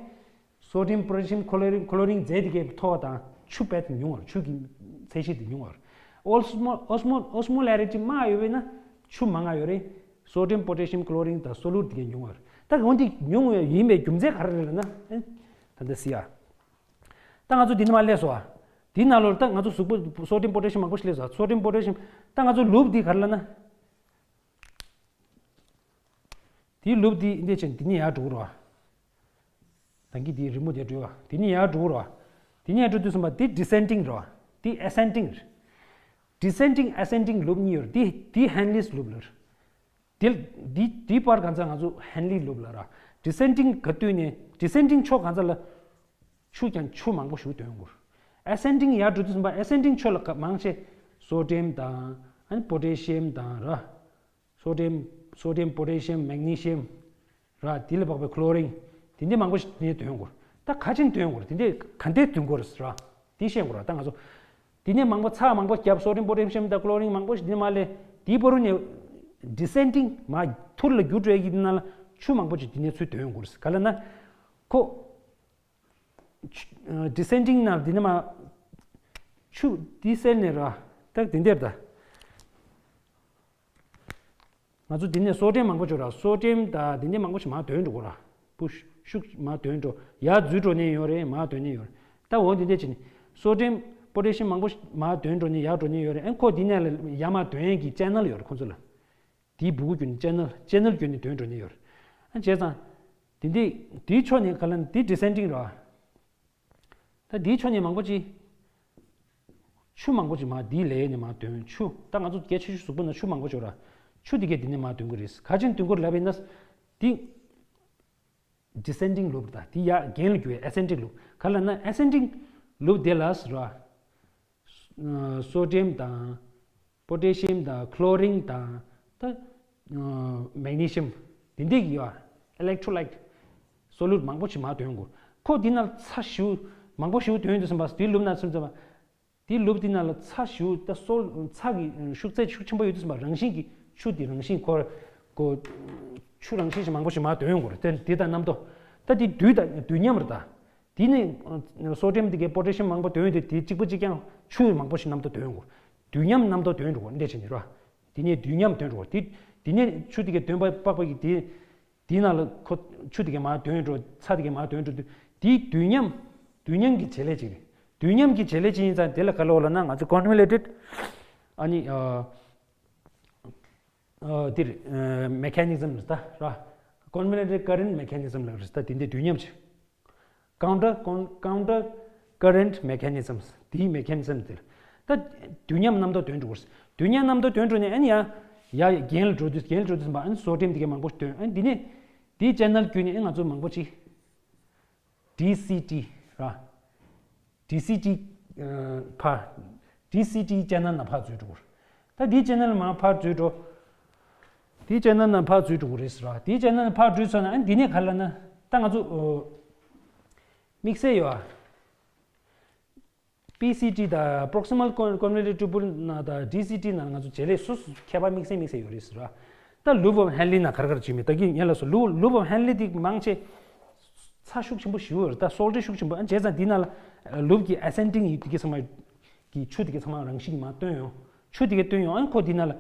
སོ་ཌི་ཡམ་པོ་ཊེ་ཤི་ཡམ་ཁོ་ལོ་རིན་ཁོ་ལོ་རིན་རྫས་འདི་གའི་མཐོ་བ་དང་ཆུ་དཔེ་ཉུང་བར་ཆུ་གི་ཚད་གཞི་འདི་ཉུང་བར། ཨོ་སི་མོ་ཨོ་སི་མོ་ཨོ་སི་མོ་ལེ་ཊི་དམའ་ཡོད་པས་ན་ཆུ་མང་ང་ཡོད་རེད། སོ་ཌི་ཡམ་པོ་ཊེ་ཤི་ཡམ་ཁོ་ལོ་རིན་དང་སོ་ལུ་ཊི་འདི་གའི་ཉུང་བར། ད་འོན་ཏེ་ཉུང་བ་ཡིན་པའི་རྒྱུ་མཚན་ག་རེ་རེད་ལབ་ན། ད་འདི་སི་ཡ། ད་ང་ཚོ་འདི་ནས་མར་སླེབས་སོང་ཨ། འདི་ནང་ལོགས་ད་ང་ཚོ་གཟུགས་པོ་སོ་ཌི་ཡམ་པོ་ཊེ་ཤི་ཡམ་མང་པོ་ཞིག་སླེབས་སོང་ཨ། སོ་ཌི་ཡམ་པོ་ཊེ་ཤི་ཡམ་ད་ང་ཚོ་ལུབ་འདི་ག་རེ་ལབ་ན། འདི་ལུབ་འདི་འདི་ཆེན་འདི་ནས་ཡར་འགྲོ་གི་རེད་བ། ད་གིན་འདི་རི་མོ་དེ་འགྲོ་བ་འདི་ནས་ཡར་འགྲོ་གི་རེད་བ། འདི་ནས་ཡར་འགྲོ་དུས་ཙམ་པ་འདི་ཌི་སེན་ཌིང་རེད་བ། འདི་ཨེ་སེན་ཌིང་རེད། ཌི་སེན་ཌིང་ཨེ་སེན་ཌིང་ལུབ་གཉིས་ཡོད་རེད། འདི་འདི་ཧན་ལིས་ལུབ་ལབ་རེད། དེ་དེ་དེའི་བར་གང་ཚ་ང་ཚོ་ཧན་ལི་ལུབ་ལ་ར། ཌི་སེན་ཌིང་ག་དུས་ནས་ཌི་སེན་ཌིང་ཕྱོགས་གང་ཚ་ལ་ཆུ་ཀྱང་ཆུ་མང་པོ་ཞིག་འདོན་དགོས། ཨེ་སེན་ཌིང་ཡར་འགྲོ་དུས་ཙམ་པ་ཨེ་སེན་ཌིང་ཕྱོགས་ལ་ག་མང་ཆེ་སོ་ཌི་ཡམ་དང་ཨ་ནི་པོ་ཊེ་ཤི་ཡམ་དང་ར། སོ་ཌི་ཡམ་སོ་ཌི་ཡམ་པོ་ཊེ་ཤི་ཡམ་མེག་ནི་ཤི་ཡམ་ར། དེ་ལ་དཔག་པའི་ཁོ་ལོ་རིན་དེ་འདྲ་མང་པོ་ཞིག་དེ་འདྲ་འདོན་དགོས། ད་ག་ཅིན་འདོན་དགོས་རེད། དེ་འདྲ་ག་འདྲ་འདོན་དགོས་རེད་ར། དེ་ཤེས་དགོས་ར། ད་ང་ཚོ། དེ་ནས་མང་པོ་ཚྭ་མང་པོ་བརྒྱབ། སོ་ཌི་ཡམ་པོ་ཊེ་ཤི་ཡམ་དང་ཁོ་ལོ་རིན་མང་པོ་ཞིག་དེ་མ་ལས་དེའི་བར་དུ་ནས་ཌི་སེན་ཌིང་མ་ཐུར་ལ་རྒྱུག་འགྲོ་ཡ་གི་ནང་ལ་ཆུ་མང་པོ་ཞིག་དེ་ནས་ཚུར་འདོན་དགོས་རེད། ག་ལ་ན་ཁོ་ཌི་སེན་ཌིང་ནང་དེ་ནས་མ་ཆུ་དེ་སེལ་ནས་ར། ད་དེ་འདྲ་ད། ང་ཚོ་འདི་ནས་སོ་ཌི་ཡམ་མང་པོ་བྱུང་ར། སོ་ཌི་ཡམ་དང་འདི་འདྲ་མང་པོ་ཞིག་མར་འདོན་འགྲོ་གོ་ར། པུ་ཤུགས་མར་འདོན་འགྲོ། ཡར་འཛུལ་འགྲོ་ནས་ཡོད་རེད། མར་འདོན་ནས་ཡོད་རེད། ད་འོ་འདི་འདྲ་བྱས་ནས་སོ་ཌི་ཡམ་པོ་ཊེ་ཤི་ཡམ་མང་པོ་ཞིག་མར་འདོན་འགྲོ་ནས་ཡར་འགྲོ་ནས་ཡོད་རེད། ཨན་ཁོ་འདི་ནས་ལ་ཡར་མར་འདོན་ཡས་ཀྱི་ཅེ་ནལ་ཡོད་རེད་ཁོ་ཚོ་ལ། དེའི་སྦུ་གུ་བརྒྱུད་ནས་ཅེ་ནལ་ཅེ་ནལ་བརྒྱུད་ནས་འདོན་འགྲོ་ནས་ཡོད་རེད། ཨན་བྱས་ཙང་། འདི་འདི་འདིའི་ཕྱོགས་ནས་ག་ལ་འདི་ཌི་སེན་ཌིང་རེད་བ། ད་འདིའི་ཕྱོགས་ནས་མང་པོ་ཅིག་ཆུ་མང་པོ་ཅིག་མར་འདིའི་ལས་ནས་མར་འདོན། ཆུ་ད་ང་ཚོ་གལ་ཆེ་ཤོས་གཟུགས་པོ་ན་ཆུ་མང་པོ་ཅིག་ཡོད་ར། ཆུ་འདི་གས་འདི་ནས་མར་འདོན་གི་རེད། ག་ཅིན་འདོན་གི་རེད་ལབ་ཡིན་ན། འདི་ཌི་སེན་ཌིང་ལུབ་རེད། ད་འདི་ཡར་གྱེན་ལ་རྒྱུག་ཡ་ཨེ་སེན་ཌིང་ལུབ། ག་ལ་ན་ཨེ་སེན་ཌིང་ལུབ་དེ་ལ་ཟེར་བ། སོ་ཌི་ཡམ་དང་། པོ་ཊེ་ཤི་ཡམ་དང་ཁོ་ལོ་རིན་དང་། ད། མེག་ནི་ཤི་ཡམ། དེ་འདྲས་ཀྱི་ཡོད། ཨི་ལེག་ཊོ་ལའིཊ། སོ་ལུ་ཊི་མང་པོ་ཞིག་མར་འདོན་དགོས། ཁོ་འདི་ནང་ཚྭ་ཞེ་པོ་མང་པོ་ཞེ་པོ་འདོན་དུས་ཙམ་པ་དེའི་ལུབ་ན་ཙམ་ཙམ་པ། དེའི་ལུབ་དེ་ནང་ལ་ཚྭ་ཞེ་པོ་ད་སོ་ཚྭ་གི་ཤུགས་ཚད་ཤུགས་ཆེན་པོ་ཡོད་དུས་ཙམ་པ་རང་བཞིན་གྱི་ཆུ་དེ་རང་བཞིན་ཁོ། ཁོ། ཆུ་རང་བཞིན་ཞིག་མང་པོ་ཞིག་མར་འདོན་དགོས་རེད། དེ་དེ་དང་རྣམ་རྟོག་ད་དེ་དུས་ད་དུས་མཉམ་རེད་ད། དེ་ནས་སོ་ཌི་ཡམ་དེ་གའི་པོ་ཊེ་ཤི་ཡམ་མང་པོ་འདོན་དུས་དེ་གཅིག་པ་གཅིག་རྐྱང་ཆུ་མང་པོ་ཞིག་རྣམ་རྟོག་འདོན་དགོས། དུས་མཉམ་རྣམ་རྟོག་འདོན་འགྲོ་དགོས་འདྲ་བྱས་ནས་རེད་བ། དེ་ནས་དུས་མཉམ་འདོན་འགྲོ་དགོས། དེ་དེ་ནས་ཆུ་དེ་གའི་འདོན་པ་པགས་པ་གི་དེ། དེའི་ནང་ལ་ཁོ་ཆུ་དེ་གའི་མར་འདོན་འགྲོ་ཚྭ་དེ་གའི་མར་འདོན་འགྲོ་དུས་དེའི་དུས་མཉམ། དུས་མཉམ་གྱི་བྱེད་ལས་ཅིག་རེད། དུས་མཉམ་གྱི་བྱེད་ལས་ཅིག་ཡིན་ཙང་དེ་ལ་ག་ལབ་ལབ་ན་ང་ཚོ་ཀོན་ཝོལ་ཊེཌ། ཨ་ནི། འདིར་མེ་ཁ་ནི་ཛམ་ལ་ད་ར། ཀོན་ཝོལ་ཊེཌ་ཀ་རེན་ཊི་མེ་ཁ་ནི་ཛམ་ལ་རེད་ད། དེ་འདྲའི་དུས་མཉམ་ཅིག་ཀའུན་ཊར་ཀའུན་ཀའུན་ཊར་ཀ་རེན་ཊི་མེ་ཁ་ནི་ཛམ། དེའི་མེ་ཁ་ནི་ཛམ་དེ་ལ་ད་དུས་མཉམ་རྣམ་རྟོག་འདོན་འགྲོ་དགོས། དུས་མཉམ་རྣམ་རྟོག་འདོན་འགྲོ་ནས་ཨ་ནི་ཡ་ཡ་རྒྱན་ལ་འགྲོ་དུས་རྒྱན་ལ་འགྲོ་དུས་ཙམ་པ་ཨ་ནི་སོ་ཌི་ཡམ་དེ་གའི་མང་པོ་འདོན། ཨ་ནི་འདི་ནས་དེའི་ཅེ་ནལ་བརྒྱུད་ནས་ཨ་ང་ཚོ་མང་པོ་ཅིག་ཌི་སི་ཊི་ར། ཌི་སི་ཊི་ཕར། ཌི་སི་ཊི་ཅེ་ནལ་ནང་ཕར་འཛུལ་འགྲོ་གི་རེད། ད་འདིའི་ཅེ་ནལ་མར་ཕར་འཛུལ་འགྲོ། འདིའི་ཅེ་ནལ་ནང་ཕར་འཛུལ་འགྲོ་གི་རེད་ཟེར་བ། འདིའི་ཅེ་ནལ་ནང་ཕར་འཛུལ་སོང་ན་ཨ་འདི་ནས་ག་ལ་ན་ད་ང་ཚོ་དམིགས་བསལ་ཡོད་ཨ། པི་སི་ཊི་དང་པོ་རོག་སི་མལ་ཀོན་ཀོན་ཝོལ་ཊེཌ་ཊུ་པུལ་ནང་དང་ཌི་སི་ཊི་ནང་ང་ཚོ་བྱེད་ལས་སོ་སོ་ཁྱད་པར་དམིགས་བསལ་དམིགས་བསལ་ཡོད་རེད་ཟེར་བ། ད་ལུབ་ཨོཕ་ཧན་ལི་ན་ག་རེ་ག་རེ་བྱེད་མེད་ད་གིན་ངས་ལབ་སོང་། ལུབ་ལུབ་ཨོཕ་ཧན་ལི་དེ་མང་ཆེ་ཚྭ་ཤུགས་ཆེན་པོ་ཞེ་པོ་ཡོད་རེད། ད་སོལ་ཊི་ཤུགས་ཆེན་པོ་ཨ་བྱས་ཙང་འདི་ནང་ལ་ལུབ་ཀྱི་ཨེ་སེན་ཌིང་ཡིན་དེ་གི་ཚང་མ་གི་ཆུ་དེ་གི་ཚང་མ་རང་བཞིན་གྱིས་མར་བཏོན་ཡོང་། ཆུ་དེ་གི་བཏོན་ཡོང་ཨ་ཁོ་འདི་ནང་ལ་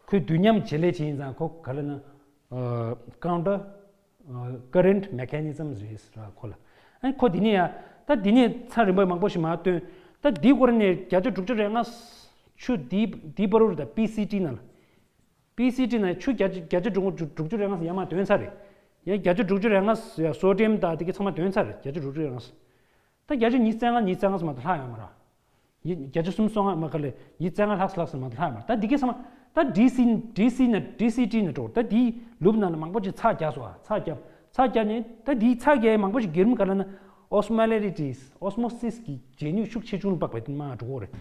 ཁོའི་དུས་མཉམ་བྱེད་ལས་བྱེད་ཡིན་ཙང་ཁོ་ག་ལ་ན་ཀའུན་ཊར་ཀ་རེན་ཊི་མེ་ཁ་ནི་ཛམ་རེད་ཟེར་བ་ཁོ་ལ། ཨ་ཁོ་འདི་ནས་ཡ་ད་འདི་ནས་ཚྭ་རིམ་པ་མང་པོ་ཞིག་མར་བཏོན། ད་འདི་སྐོར་ནས་བརྒྱ་ཆ་དྲུག་ཅུ་རེ་ལྔ་ཆུ་འདི་འདི་བར་དུ་ད་པི་སི་ཊི་ནང་ལ། པི་སི་ཊི་ནང་ཆུ་བརྒྱ་ཆ་བརྒྱ་ཆ་དྲུག་ཅུ་དྲུག་ཅུ་རེ་ལྔ་ཡར་མར་འདོན་ཚར་རེད། ཡང་བརྒྱ་ཆ་དྲུག་ཅུ་རེ་ལྔ་ཡ་སོ་ཌི་ཡམ་དང་དེ་གི་ཚང་མ་འདོན་ཚར་རེད། བརྒྱ་ཆ་དྲུག་ཅུ་རེ་ལྔ། ད་བརྒྱ་ཆ་ཉི་ཤུ་རྩ་ལྔ་ཉི་ཤུ་རྩ་ལྔ་ཙམ་མ་གཏོགས་ལྷག་ཡོད་མ་རེད། ཡི་བརྒྱ་ཆ་སུམ་ཅུ་སོ་ལྔ་མ་ག་ལས་ཉི་ཤུ་རྩ་ལྔ་ལྷག་ཙམ་ལྷག་ཙམ་མ་གཏོགས་ལྷག་ཡོད་མ་རེད། ད་འདི་གི་ཚང་མ་ད་ཌི་སི་ཌི་སི་ནས་ཌི་སི་ཊི་ནས་འགྲོ་ད་འདིའི་ལུབ་ནང་ལ་མང་པོ་ཅིག་ཚྭ་རྒྱག་སོང་ཨ། ཚྭ་རྒྱབ་ཚྭ་རྒྱག་ནས་ད་འདིའི་ཚྭ་རྒྱག་ཡ་མང་པོ་ཅིག་བརྒྱུད་རིམ་ག་ལ་ན་ཨོ་སི་མོ་ལེ་རི་ཊི་ཨོ་སི་མོ་སིས་ཀྱི་བྱེད་ནུས་ཤུགས་ཆེ་ཆུང་ལ་དཔག་པའི་མར་འགྲོ་གི་རེད།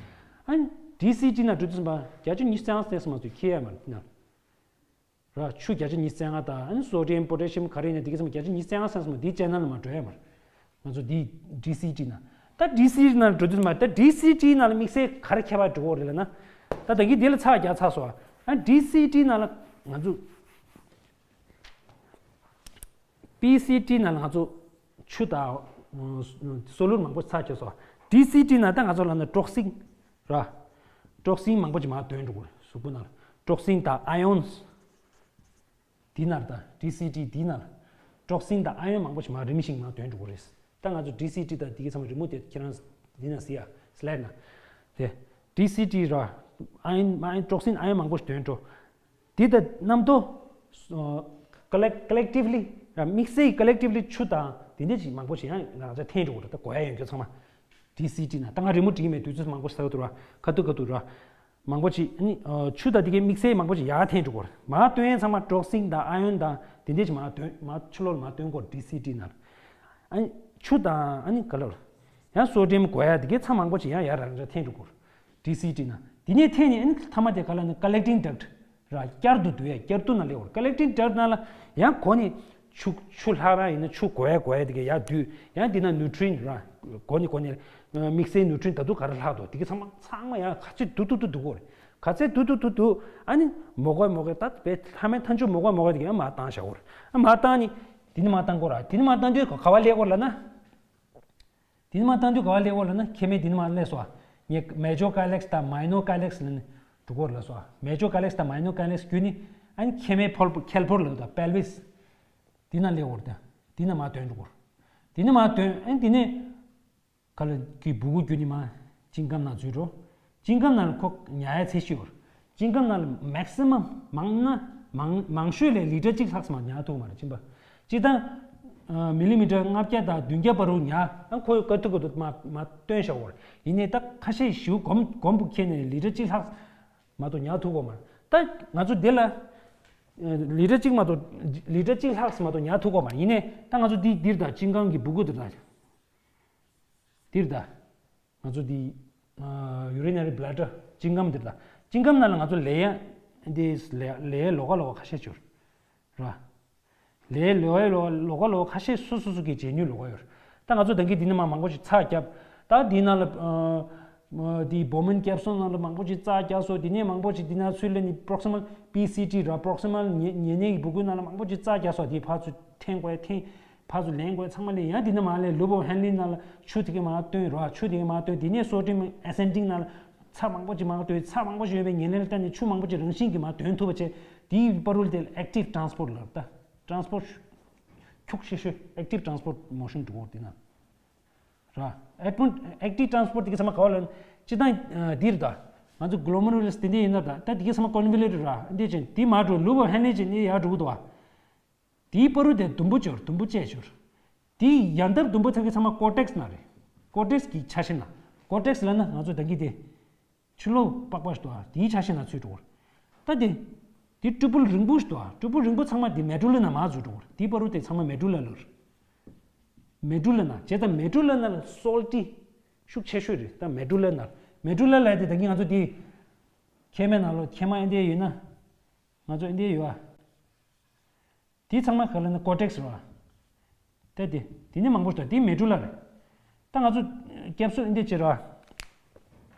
ཨ་ཌི་སི་ཊི་ནང་འགྲོ་དུས་ཙམ་པ་བརྒྱ་ཆ་ཉི་ཤུ་རྩ་ལྔ་ཙམ་མ་གཏོགས་ཁེལ་ཡ་མ་རེད་ན། ར་ཆུ་བརྒྱ་ཆ་ཉི་ཤུ་རྩ་ལྔ་དང་ཨ་ནི་སོ་ཌི་ཡམ་པོ་ཊེ་ཤི་ཡམ་ག་རེ་ཡིན་ན་དེ་ག་ཚང་མ་བརྒྱ་ཆ་ཉི་ཤུ་རྩ་ལྔ་ཙམ་ཙམ་འདིའི་ཅེ་ནལ་ལ་མར་འགྲོ་ཡ་མ་རེད། ང་ཚོ་འདི་ཌི་སི་ཊི་ནང་ ད་ཌི་སི་ནང་འགྲོ་དུས་མ་ད་ཌི་སི་ཊི་ནང་ལ་དམིགས་བསལ་ག་རེ་ཁྱད་པར་འགྲོ་གི་རེད་ལབ་ན། ད་ད་གིན་འདི་ལ་ཚགས་རྒྱག་ཚར་སོང་། ཨ་ཌི་སི་ཊི་ནང་ལ་ང་ཚོ་པི་སི་ཊི་ནང་ལ་ང་ཚོ་ཆུ་དང་སོ་ལུད་མང་པོ་ཚགས་རྒྱག་སོང་། ཌི་སི་ཊི་ནང་ད་ང་ཚོ་ལབ་ན་ཊོག་སིན་ར། ཊོག་སིན་མང་པོ་ཅིག་མར་ཐོན་འགྲོ་གི་རེད། གཟུགས་པོ་ནང་ལ་ཊོག་སིན་དང་ཨའི་ཡོན་སི། འདི་ནང་ད་ཌི་སི་ཊི་འདི་ནང་ཊོག་སིན་དང་ཨའི་ཡོན་མང་པོ་ཞིག་མར་རིམ་བཞིན་མར་ཐོན་འགྲོ་གི་རེད། ད་ང་ཚོ་ཌི་སི་ཊི་དང་འདི་གི་ཚང་མ་རི་མོ་དེ་ཁྱེད་རང་འདི་ན་གཟིགས་ཡ། སི་ལའེ་ཌི་ན། དེ་ཌི་སི་ཊི་ར། ཨའི་ཡོན་ཨའི་ཡོན་ཊོག་སིན་ཨའི་ཡོན་མང་པོ་ཞིག་ཐོན་འགྲོ། འདི་ད་རྣམ་རྟོག་ཀོ་ལེག་ཀོ་ལེག་ཊིབ་ལི་ར། དམིགས་བསལ་ཀོ་ལེག་ཊིབ་ལི་ཆུ་དང་དེ་འདྲ་ཞིག་མང་པོ་ཞིག་ཡང་ང་ཚོ་ཐོན་འགྲོ་གི་རེད། ད་གོ་ཡ་ཡོད་མཁན་ཚང་མ། ཌི་སི་ཊི་ནང་ད་ང་རི་མོ་བྲིས་མེད། དུས་ཚོད་མང་པོ་ཞིག་ཟ་གི་འདུག་ར། ཁ་ཐུག་ཁ་ཐུག་ར། མང་པོ་ཅིག་ཨ་ནི་ཨ་ཆུ་དང་དེ་གའི་དམིགས་བསལ་མང་པོ་ཅིག་ཡར་ཐོན་འགྲོ་གི་རེད། མར་ཐོན་ཡས་ཚང་མ་ཊོག་སིན་དང་ཨའི་ཡོན་དང་དེ་འདྲས་ཅིག་མར་ཐོན། མར་ཆུ་ལོག་ལ་མར་ཐོན་གྱི་ཡོད་རེད། ཌི་སི་ཊི་ནང་ལ། ཨ་ནི་ཆུ་དང་ཨ་ནི་ག་ལབ་རེད། ཡང་སོ་ཌི་ཡམ་གོ་ཡ་དེ་གའི་ཚང་མང་པོ་ཅིག་ཡང་ཡར་རང་འདྲ་ཐོན་འགྲོ་གི་རེད། ཌི་སི་ཊི་ནང་། དེ་ནས་ཐོན་ནས་ཨ་ནི་མཐའ་མ་དེ་ག་ལབ་ན་ཀོ་ལེག་ཊིང་ཌག་ཊི་ར། བསྐྱར་དུ་བསྡུ་ཡས། བསྐྱར་དུ་ནང་སླེབས་ཡོད་རེད། ཀོ་ལེག་ཊིང་ཌག་ཊི་ནང་ལ་ཡང་གོ་ནས་ཆུ་ཆུ་ལྷག་ར་ཡིན་ན་ཆུ་གོ་ཡ་གོ་ཡ་དེ་གའི་ཡར་བསྡུས། ཡང་དེ་ན་ནིའུ་ཊི་རི་ཡན་ར། གོ་ནས་གོ་ནས་དམིགས་བསལ་ནིའུ་ཊི་རི་ཡན་ད་དུང་ག་རེ་ལྷག་འདུག་དེ་གའི་ཚང་མ་ཚང་མ་ཡང་ག་ཚོད་བསྡུ་བསྡུ་བསྡུ་བསྡུ་གི་ཡོད་རེད། ག་ཚོད་བསྡུ་བསྡུ་བསྡུ་བསྡུ། ཨ་ནི་མོ་གོ་མོ་གོ་ད་བས་ལྷ་མེད་ཐན་ཆུ་མོ་གོ་མོ་གོ་དེ་གའི་མར་བཏང་བཞག་གི་ཡོད་རེད། ཨ་མར་བཏང་ནས་དེ་ནས་མར་བཏང་གི་ཡོད་རེད། དེ་ནས་མར་བཏང་དུས་ག་པར་སླེབས་ཀྱི་ཡོད་རེད་ལབ་ན། དེ་ནས་མར་བཏང་དུས་ག་པར་སླེབས་ཀྱི་ཡོད་རེད་ལབ་ན། མཁལ་མའི་དེ་ནས་མར་སླེབས་སོང་། ངས་མེ་ཇོར་ཀ་ལེག་སི་དང་མའི་ནོར་ཀ་ལེག་སི་ལབ་ནས་འགྲོ་གི་ཡོད་རེད་ལབ་སོང་། མེ་ཇོར་ཀ་ལེག་སི་དང་མའི་ནོར་ཀ་ལེག་སི་བརྒྱུད་ནས་ཨ་ནི་མཁལ་མའི་ཕོར་པ། མཁལ་ཕོར་ལབ་དང་པེལ་བིས། དེ་ནས་སླེབས་ཀྱི་ཡོད་རེད། དེ་ནས་མར་ཐོན་འགྲོ་གི་ཡོད་རེད། དེ་ནས་མར་ཐོན། ཨ་ནི་དེ་ནས་ག་ལ་གི་སྦུ་གུ་བརྒྱུད་ནས་མར་ལྕིང་སྐམ་ནང་འཛུལ་འགྲོ། ལྕིང་སྐམ་ནང་ལ་ཁོ་ཉར་ཡ་ཚད་གཞི་ཡོད་རེད། ལྕིང་སྐམ་ནང་ལ་མེག་སི་མམ་མང་ན་མང་མང་ཤོས་ལ་ལི་ཊར་གཅིག་ལྷག་ཙམ་མར་ཉར་ཐུབ་ཀྱི་མ་རེད། གཅིག་པ། སྤྱིར་བཏང་ཨ་མི་ལི་མི་ཊར་ལྔ་བརྒྱ་དང་བདུན་བརྒྱ་བར་དུ་ཉར། ཨ་ཁོ་ག་ཐུབ་ག་ཐུབ་མར་མར་བཏོན་བཞག་ཡོད་རེད། ཡིན་ནའི་ད་ཁ་ཤས་ཞེ་པོ་གོམ་གོམ་པ་འཁྱེར་ནས་ལི་ཊར་གཅིག་ལྷག་མ་གཏོགས་ཉར་ཐུབ་ཀྱི་མ་རེད། ད་ང་ཚོ་འདི་ལ་ཨ་ལི་ཊར་གཅིག་མ་གཏོགས་ལི་ཊར་གཅིག་ལྷག་ཙམ་མ་གཏོགས་ཉར་ཐུབ་ཀྱི་མ་རེད། ཡིན་ནའི་ད་ང་ཚོ་འདི་འདིར་ད་ལྕིང་སྐམ་གྱི་སྦུ་གུ་འདིར་ད། འདིར་ད། ང་ཚོ་འདི་ཨ་ཡུ་རི་ནེ་རི་བྷི་ལེ་ཌར། ལྕིང་སྐམ་འདིར་ད། ལྕིང་སྐམ་ནང་ལ་ང་ཚོ་ལེ་ཡ་འདི་ལེ་ལེ་ཡའི་ལོགས་ཀ་ལོགས་ཀ་ཁ་ཤས་ཅིག་ཡོད་རེད། ལེ་ཡའི་ལོགས་ཀ་ལོགས་ཀ་ལོགས་ཀ་ཁ་ཤས་སོ་སོ་སོ་གི་བྱེད་ནུས་ལོགས་ཀ་ཡོད་རེད། ད་ང་ཚོ་ད་གིན་འདི་ནས་མར་མང་པོ་ཞིག་ཚགས་བརྒྱབ། ད་འདི་ནང་ལ་ཨ་འདི་བོ་མན་ཀེབ་སུལ་ནང་ལ་མང་པོ་ཞིག་ཚགས་བརྒྱབ་སོང་། འདི་ནས་མང་པོ་ཞིག་འདི་ནང་ཚུར་སླེབས་ནས་པྲོག་སི་མལ་པི་སི་ཊི་ར། པྲོག་སི་མལ་ཉེ་ཉེ་གནས་ཀྱི་སྦུ་གུ་ནང་ལ་མང་པོ་ཞིག་ཚགས་བརྒྱབ་སོང་། འདི་ཕར་ཚུར་འཐེན་དགོས་འཐེན། ཕར་ཚུར་ལེན་དགོས། ཚང་མ་ལེན། ཡང་འདི་ནས་མར་ལེན། ལུབ་ཨོ་ཧན་ལི་ནང་ལ་ཆུ་དེ་གའི་མར་བཏོན་ར། ཆུ་དེ་གའི་མར་བཏོན། འདི་ནས་སོ་ཌི་ཡམ་ཨེ་སེན་ཌིང་ནང་ལ་ཚྭ་མང་པོ་ཅིག་མར་བཏོན། ཚྭ་མང་པོ་ཅིག་ཡོད་པའི་ཉེ་ལེན་ལ་བལྟས་ནས་ཆུ་མང་པོ་ཅིག་རང་བཞིན་གྱིས་མར་ཐོན་ཐུབ་པ་བྱས། དེའི་བར་དུ་དེ་ལ་ཨེག་ཊིབ་ཊ་རན་སི་པོར་ཊི་ལབ། ད་ཊ་རན་སི་པོར་ཊི་ཤུགས་ཆེ་ཤོས་ཨེག་ཊིབ་ཊ་རན་སི་པོར་ཊི་མོ་ཤན་འགྲོ་གི་ཡོད་རེད། འདི་ནང་ར། ཨེག་ཊིབ་ཊ་རན་སི་པོར་ཊི་དེ་གའི་ཚང་མ་ག་པར་ལ་སྤྱིར་བཏང་ཨ་འདིར་ད་ང་ཚོ་གི་ལོ་མེ་རུ་ལས་དེ་འདྲ་ཡིན་ན། ད་ད་དེ་གའི་ཚང་མ་ཀོན་ཝོ་ལུ་ཊེཌ་ར། འདི་ཅན་དེ་མར་འགྲོ། ལུབ་ཨོ་ཧན་ལི་ཅན་ནི་ཡར་འགྲོ་གི་འདུག་བ། དེའི་བར་དུ་དེ་ཟླུམ་པོ་ཅིག་ཡོད་རེད། ཟླུམ་པོ་བཅས་ཅིག་ཡོད་རེད། དེའི་ཡང་འདབས་ཟླུམ་པོ་ཚང་གི་ཚང་མ་ཀོར་ཊེག་སི་ནང་རེད། ཀོར་ཊེག་སི་གི་ཆ་ཤས་ནང་། ཀོར་ཊེག་སི་ལབ་ན་ང་ཚོ་ད་གིན་དེ་ཕྱི་ལོགས་པགས་པ་ཞིག་འདུག་ཨ། དེའི་ཆ་ཤས་ནང་ཚུད་འགྲོ་གི་རེད། ད་དེ་དེ་ཀྲུ་པུལ་རིང་པོ་ཞིག་འདུག་ཨ། ཀྲུ་པུལ་རིང་པོ་ཚང་མ་དེ་མེ་ཌུ་ལ་ནང་མར་འཛུལ་འགྲོ་གི་རེད། དེའི་བར་དུ་དེ་ཚང་མ་མེ་ཌུ་ལ་ལ་རེད། མེ་ཌུ་ལ་ནང་། བྱས་ཙང་མེ་ཌུ་ལ་ནང་ལ་སོལ་ཊི་ཤུགས་ཆེ་ཤོས་རེད། ད་མེ་ཌུ་ལ་ནང་། མེ་ཌུ་ལ་ལབ་དེ་ད་གིན་ང་ཚོ་དེ་མཁལ་མའི་ནང་ལོགས་མཁལ་མ་ཨེ་འདྲ་ཡོད་ན། ང་ཚོ་ཨེ་འདྲ་ཡོད་ཨ། དེ་ཚང་མ་ག་ལ་ན་ཀོར་ཊེག་སི་རེད་བ། ད་དེ་དེ་ནི་མང་པོ་ཞིག་འདུག་དེ་མེ་ཌུ་ལ་རེད། ད་ང་ཚོ་ཀེབ་སུལ་འདི་འདྲ་བྱེད་རེད་བ།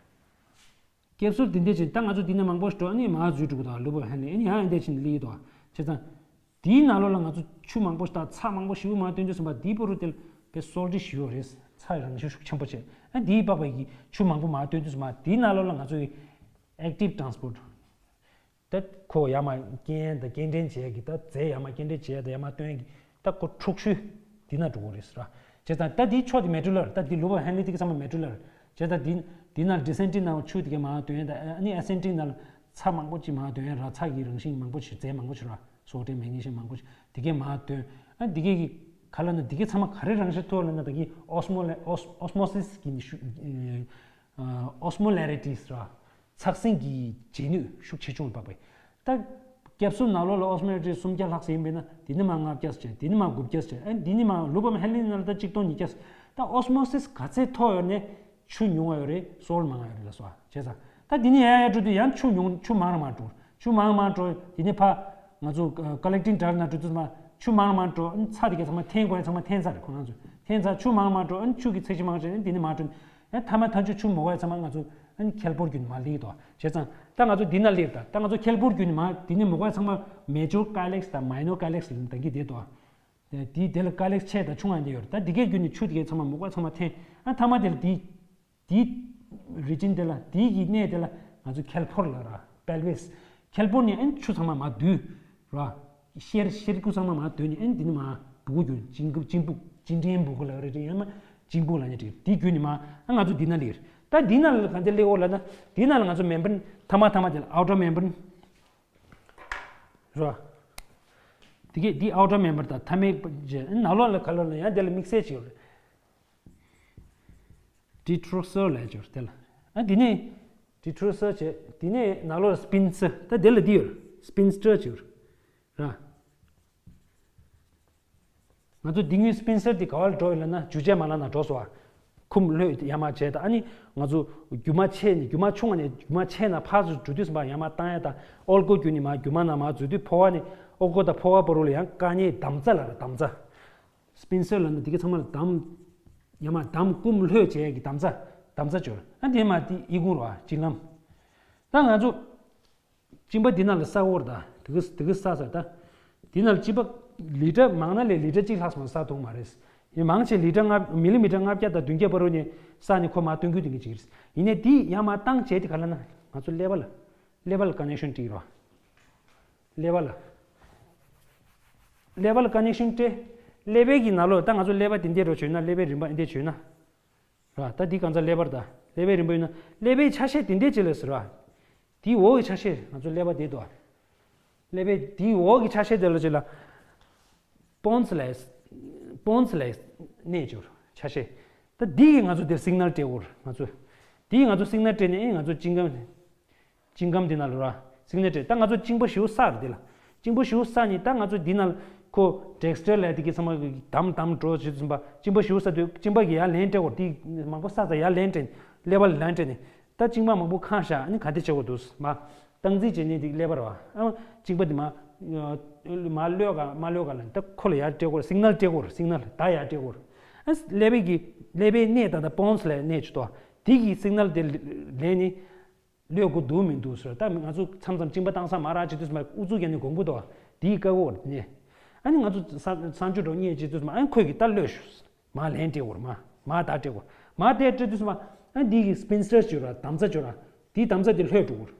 ཀེབ་སུལ་འདི་འདྲ་བྱེད། ད་ང་ཚོ་དེ་ནི་མང་པོ་ཞིག་འགྲོ། ཨ་ནི་མར་འཛུལ་འགྲོ་གི་འདུག་ལུབ་ཨོ་ཧན་ལི། ཨ་ནི་ཡང་འདི་འདྲ་བྱེད་ནི་ལི་འདུག་བྱས་ཙང་དེའི་ནང་ལོགས་ལ་ང་ཚོ་ཆུ་མང་པོ་ཞིག་དང་ཚྭ་མང་པོ་ཞིག་མར་བཏོན་དུས་ཙམ་པ་དེའི་བར་དུ་དེ་ལ་བས་སོལ་ཊི་ཞིག་ཡོད་རེད། ཚྭ་རང་བཞིན་ཤུགས་ཆེན་པོ་བྱས། ཨ་དེའི་པགས་པ་ཡི་ཆུ་མང་པོ་མར་བཏོན་དུས་ཙམ་པ་དེའི་ནང་ལོགས་ལ་ང་ཚོ་ཡི་ཨེག་ཊིབ་ཊ་རན་སི་པོར་ཊི། ད་ཁོ་ཡར་མར་སྐྱེལ་ཡས་དང་སྐྱེལ་འདྲེན་བྱེད་ཡས་ཀྱི། ད་རྫས་ཡར་མར་སྐྱེལ་འདྲེན་བྱེད་ཡས་དང་ཡར་མར་བཏོན་ཡས་ཀྱི། ད་ཁོ་འཁྲུག་ཤུལ་འདི་ན་འགྲོ་གི་རེད་ཟེར་བ། བྱས་ཙང་ད་འདིའི་ཕྱོགས་དེ་མེ་ཌུ་ལར། ད་འདི་ལུབ་ཨོ་ཧན་ལི་དེ་ག་ཚང་མ་མེ་ཌུ་ལར། བྱས་ཙང་འདི་འདི་ནང་ཌི་སེན་ཌིང་ནང་ཆུ་དེ་ག་མར་བཏོན་ཡས་དང་། ཨ་ནི་ཨེ་སེན་ཌིང་ནང་ཚྭ་མང་པོ་ཅིག་མར་བཏོན་ཡས་ར། ཚྭ་གི་རང་བཞིན་མང་པོ་ཞིག་རྫས་མང་པོ་ཞིག་ར། སོ་ཌི་ཡམ་མེག་ནི་ཤི་ཡམ་མང་པོ་ཞིག་དེ་ག་མར་བཏོན། ཨ་འདི་ག་གི་ག་ལ་ན་འདི་ག་ཚང་མ་ག་རེ་རང་བཞིན་ཐོག་ལ་ན། ད་གི་ཨོ་སི་མོ་ལེ་ཨོ་སི་ཨོ་སི་མོ་སི་སི་གི་ཤུ་ཨ་ཨོ་སི་མོ་ལེ་རི་ཊི་ཟེར་བ། ཚགས་སྲིང་གི་བྱེད་ནུས་ཤུགས་ཆེ་ཆུང་ལ་དཔག་པའི། ད་ཀེབ་སུལ་ནང་ལོགས་ལ་ཨོ་སི་མོ་ལེ་རི་ཊི་སུམ་བརྒྱ་ལྷག་ཙམ་ཡིན་པས་ན། དེ་ནས་མར་ལྔ་བརྒྱ་ཙམ་བྱས། དེ་ནས་མར་དགུ་བརྒྱ་ཙམ་བྱས། ཨ་དེ་ནས་མར་ལུབ་ཨོ་ཧན་ལི་ནང་ལ་ད་ཆིག་སྟོང་ཉིས་བརྒྱ་ཙམ། ད་ཨོ་སི་མོ་སི་སི་ག་ཚད་མཐོ་ཡོད་ནས་ཆུ་ཉུང་བ་ཡོད་རེད། སོལ་ཊི་མང་བ་ཡོད་རེད་ལབ་སོང་བ། བྱས་ཙང་ད་དེ་ནས་ཡར་ཡར་འགྲོ་དུས་ཡང་ཆུ་ཉུང་ཆུ་མང་མང་འགྲོ། ཆུ་མང་མང་འགྲོ། དེ་ནས་ཕར་ང་ཚོ་ཀོ་ལེག་ཊིང་ཌག་ཊི་ནང་འགྲོ་དུས་མར་ ཆུ་མང་མང་འགྲོ། ཨ་ནི་ཚྭ་དེ་གའི་ཚང་མ་འཐེན་དགོས་ཡ་ཚང་མ་འཐེན་ཚར་རེད། ཁོ་རང་ཚོས་འཐེན་ཚར། ཆུ་མང་མང་འགྲོ། ཨ་ནི་ཆུ་གི་ཚད་གཞི་མང་ཆེ་ཨ་ནི་དེ་ནས་མར་འགྲོ། ཨ་ནི་མཐའ་མ་མཐའ་མཇུག་ཆུ་མི་དགོས་ཡ་ཚང་མ་ང་ཚོ་ཨ་ནི་ཁེལ་ཕོར་བརྒྱུད་ནས་མར་སླེབས་ཀྱི་འདུག་བྱས་ཙང་ད་ང་ཚོ་འདི་ན་སླེབས། ད་ད་ང་ཚོ་ཁེལ་ཕོར་བརྒྱུད་ནས་མར་དེ་ནས་མི་དགོས་ཡ་ཚང་མ་མེ་ཇོར་ཀ་ལེགས་དང་མའི་ནོར་ཀ་ལེགས་ལ་ད་གི་བསྡད་འདུག་དེ་དེ་ལ་ཀ་ལེགས་ཆེ་དང་ཆུང་ཡང་དེ་ཡོད་རེད། ད་འདི་གའི་བརྒྱུད་ནས་ཆུ་དེ་གའི་ཚང་མ་མི་དགོས་ཚང་མ་འཐེན། ཨ་མཐའ་མ་དེ་ལ་དེ་དེ་རི་ཇིན་དེ་ལ་དེ་གི་གནས་དེ་ལ་ང་ཚོ་ཁེལ་ཕོར་ལ་ར་པེལ་ཝིས། ཁེལ་ཕོར་ནས་ཨ་ནི་ཆུ་ཚང་མ་མར་བསྡུས་ར། གཤེར་གཤེར་ཁུ་ཚང་མ་མར་བསྡུས་ནས་ཨ་ནི་དེ་ནས་མར་སྦུ་གུ་བརྒྱུད་ཅིང་ཀུ་ཅིང་སྦུག་ཅིན་ཀྲེན་སྦུ་གུ་ལ་རེད་རེད། ཡང་མ་ཅིང་སྦུག་ལ་ནི་འགྲིག་དེ་བརྒྱུད་ནས་མར་ཨ་ང་ཚོ་འདི་ན་སླེབས། ད་འདི་ན་ལ་གང་ཅི་སླེབས་འོ་ལབ་ན་འདི་ན་ལ་ང་ཚོ་མེམ་བྷྲན་མཐའ་མ་མཐའ་མ་དེ་ལ་ཨའུ་ཊར་མེམ་བྷྲན་ར། དེ་གས་འདི་ཨའུ་ཊར་མེམ་བྷྲན་དང་མཐའ་མའི་རྗེས་ནང་ལོགས་ལ་ག་ལོ་ལ་ཡང་དེ་ལ་དམིགས་བསལ་ཅིག་ཡོད་རེད། ཌི་ཊོ་སར་ལབ་ཅིག་ཡོད་རེད་དེ་ལ། ཨ་འདི་ནས་ཌི་ཊོ་སར་བྱས། འདི་ནས་ནང་ལོགས་ལ་སི་པིན་སར། ད་དེ་ལ་འདི་ཡོད་རེད། སི་པིན་སར་ཅིག་ཡོད་རེད་ར། ང་ཚོ་འདི་སྔོན་སི་པིན་སར་དེ་ག་བ་ལ་འགྲོ་ཡོད་ལབ་ན་འཇུ་ཆའི་མ་ལག་ནང་འགྲོ་སོང་བ། ཁུམ་ལྷོད་ཡར་མར་བྱས། ད་ཨ་ནི་ང་ཚོ་རྒྱུ་མ་ཆེ་ནས་རྒྱུ་མ་ཆུང་བ་ནས་རྒྱུ་མ་ཆེ་ན་ཕར་ཚུར་འགྲོ་དུས་ཙམ་པ་ཡར་མར་བཏང་ཡ་དང་། ཨོལ་ཀོ་བརྒྱུད་ནས་མར་རྒྱུ་མ་ནང་མར་འཛུལ་དུས་ཕོ་བ་ནས་ཨོལ་ཀོ་དང་ཕོ་བ་བར་དུ་ལ་ཡང་བཀག་ཉར་དམ་རྫས་ལ་རེད། དམ་རྫས། སི་པིན་སར་ལབ་ན་དེ་ག་ཚང་མ་ལ་དམ། ཡར་མར་དམ་སྐུམ་ལྷོད་བྱེད་ཡས་ཀྱི་དམ་རྫས། དམ་རྫས་སྦྱོར། ཨ་དེ་མ་དེ་ཨི་ཁུང་རོ་ཨ་གཅིན་ལམ། ད་ང་ཚོ་གཅིན་པ་འདི་ནང་ལ་ཟ་འོར་ད་དེ་ག་དེ་ག་ཟ་ཟ་ད། འདི་ནང་ལ་གཅིན་པ་ལི་ཊར་མང་ན་ལས་ལི་ཊར་གཅིག་ལྷག་ཙམ་ཟ་ཐུབ་མ་རེད། ཡིན་མང་ཆེ་ལི་ཊར་ལྔ་མི་ལི་མི་ཊར་ལྔ་བརྒྱ་དང་བདུན་བརྒྱ་བར་དུ་ནས་ཟ་ནས་ཁོ་མར་བཏོན་རྒྱུ་དེ་འགན་ཅིག་རེད། ཡིན་ནའི་འདི་ཡར་མར་བཏང་བྱས་དེ་ག་ལབ་ན་ང་ཚོ་ཀླད་པ་ལ། ཀླད་པ་ལ་ཀ་ནེག་ཤན་སྤྲད་རོགས། ཀླད་པ་ལ། ཀླད་པ་ལ་ཀ་ནེག་ཤན་སྤྲད། ཀླད་པའི་གི་ནང་ལོགས་ད་ང་ཚོ་ཀླད་པ་དེ་འདྲས་རོ་བྱོས་ན། ཀླད་པའི་རིམ་པ་འདི་འདྲས་བྱོས་ན། ར་ད་འདི་གང་ཚ་ཀླད་པར་ད་ཀླད་པའི་རིམ་པ་ཡིན་ན་ཀླད་པའི་ཆ་ཤས་དེ་འདྲས་ཅིག་ལ་ཟེར་བ། དེའི་འོག་གི་ཆ་ཤས་ང་ཚོ་ཀླད་པ་དེ་དོ། ཀླད་པའི་དེའི་འོག་གི་ཆ་ཤས་དེ་ལ་ཅིག་ལ། སྤོན་སི་ལ་སྤོན་སི་ལ་གནས་ཅིག་ཆ་ཤས། ད་འདི་གི་ང་ཚོ་དེར་སིག་ནལ་སྤྲད་འོར་ང་ཚོ། འདི་གི་ང་ཚོ་སིག་ནལ་སྤྲད་ནས་ཨེ་ང་ཚོ་ཅིང་ཀམ། གཅིན་སྐམ་འདི་ནང་ལ་ར། སིག་ནལ་སྤྲད། ད་ང་ཚོ་གཅིན་པ་ཞེ་པོ་ཟ་རེད་འདི་ལ། གཅིན་པ་ཞེ་པོ་ཟ་ནི་ད་ང་ཚོ་འདི་ནང་ཁོ་ཌེག་སི་ཊར་ལབ་དེ་གི་ཚང་མ་གི་དམ་དམ་འགྲོ་བྱེད་དུས་ཙམ་པ་གཅིན་པ་ཞེ་པོ་ཟ་དུས་གཅིན་པ་གི་ཡར་ལན་སྤྲད་དགོས། དེ་མང་པོ་ཟ་ཙང་ཡར་ལན་སྤྲད་ནས་ཀླད་པ་ལ་ལན་སྤྲད་ནས། ད་གཅིན་པ་མང་པོ་ཁེངས་ཤག་ཨ་ནི་ག་དེ་བྱེད་དགོས་འདུག་མ། སྟངས་འཛིན་བྱེད་ནི་འདི་ཀླད་པ་ར་བ། ཨ་གཅིན་པ་འདི་མ། མ་གློད་ག་མ་གློད་ག་ལ་ད་ཁོ་ལ་ཡར་སྤྲད་དགོས། སིག་ནལ་སྤྲད་དགོས། སིག་ནལ་ད་ཡར་སྤྲད་དགོས། ཨ་ཀླད་པའི་གི་ཀླད་པའི་གནས་ད་ད་སྤོན་སི་ལ་གནས་བྱེད་དོ། དེ་གི་སིག་ནལ་དེ་ལན་ནི། ལོས་དགོས་འདུག་མི་འདུག་ཟེར། ད་ང་ཚོ་མཚམས་མཚམས་གཅིན་པ་བཏང་ས་མ་རག་བྱེད་དུས་མ་ཨུ་ཚུགས་རྒྱག་ནས་དགོངས་པོ་འདུག་དེའི་བཀའ་འོག་ནས། ཨ་ནི་ང་ཚོ་ས་ས་འཇུ་འགྲོ་ཉེས་བྱེད་དུས་མ་ཨ་ནི་ཁོས་ཀྱིས་ད་ལོས་ཞུ། མ་ལན་སྤྲད་འོར་མ། མ་ད་སྤྲད་འོར་མ་དེ་སྤྲད་དུས་མ་ཨ་ནི་དེའི་གི་སྤིན་སར་བྱོས་ར་དམ་རྫས་བྱོས་ར། དེའི་དམ་རྫས་དེ་ལྷོད་འགྲོ་འོར།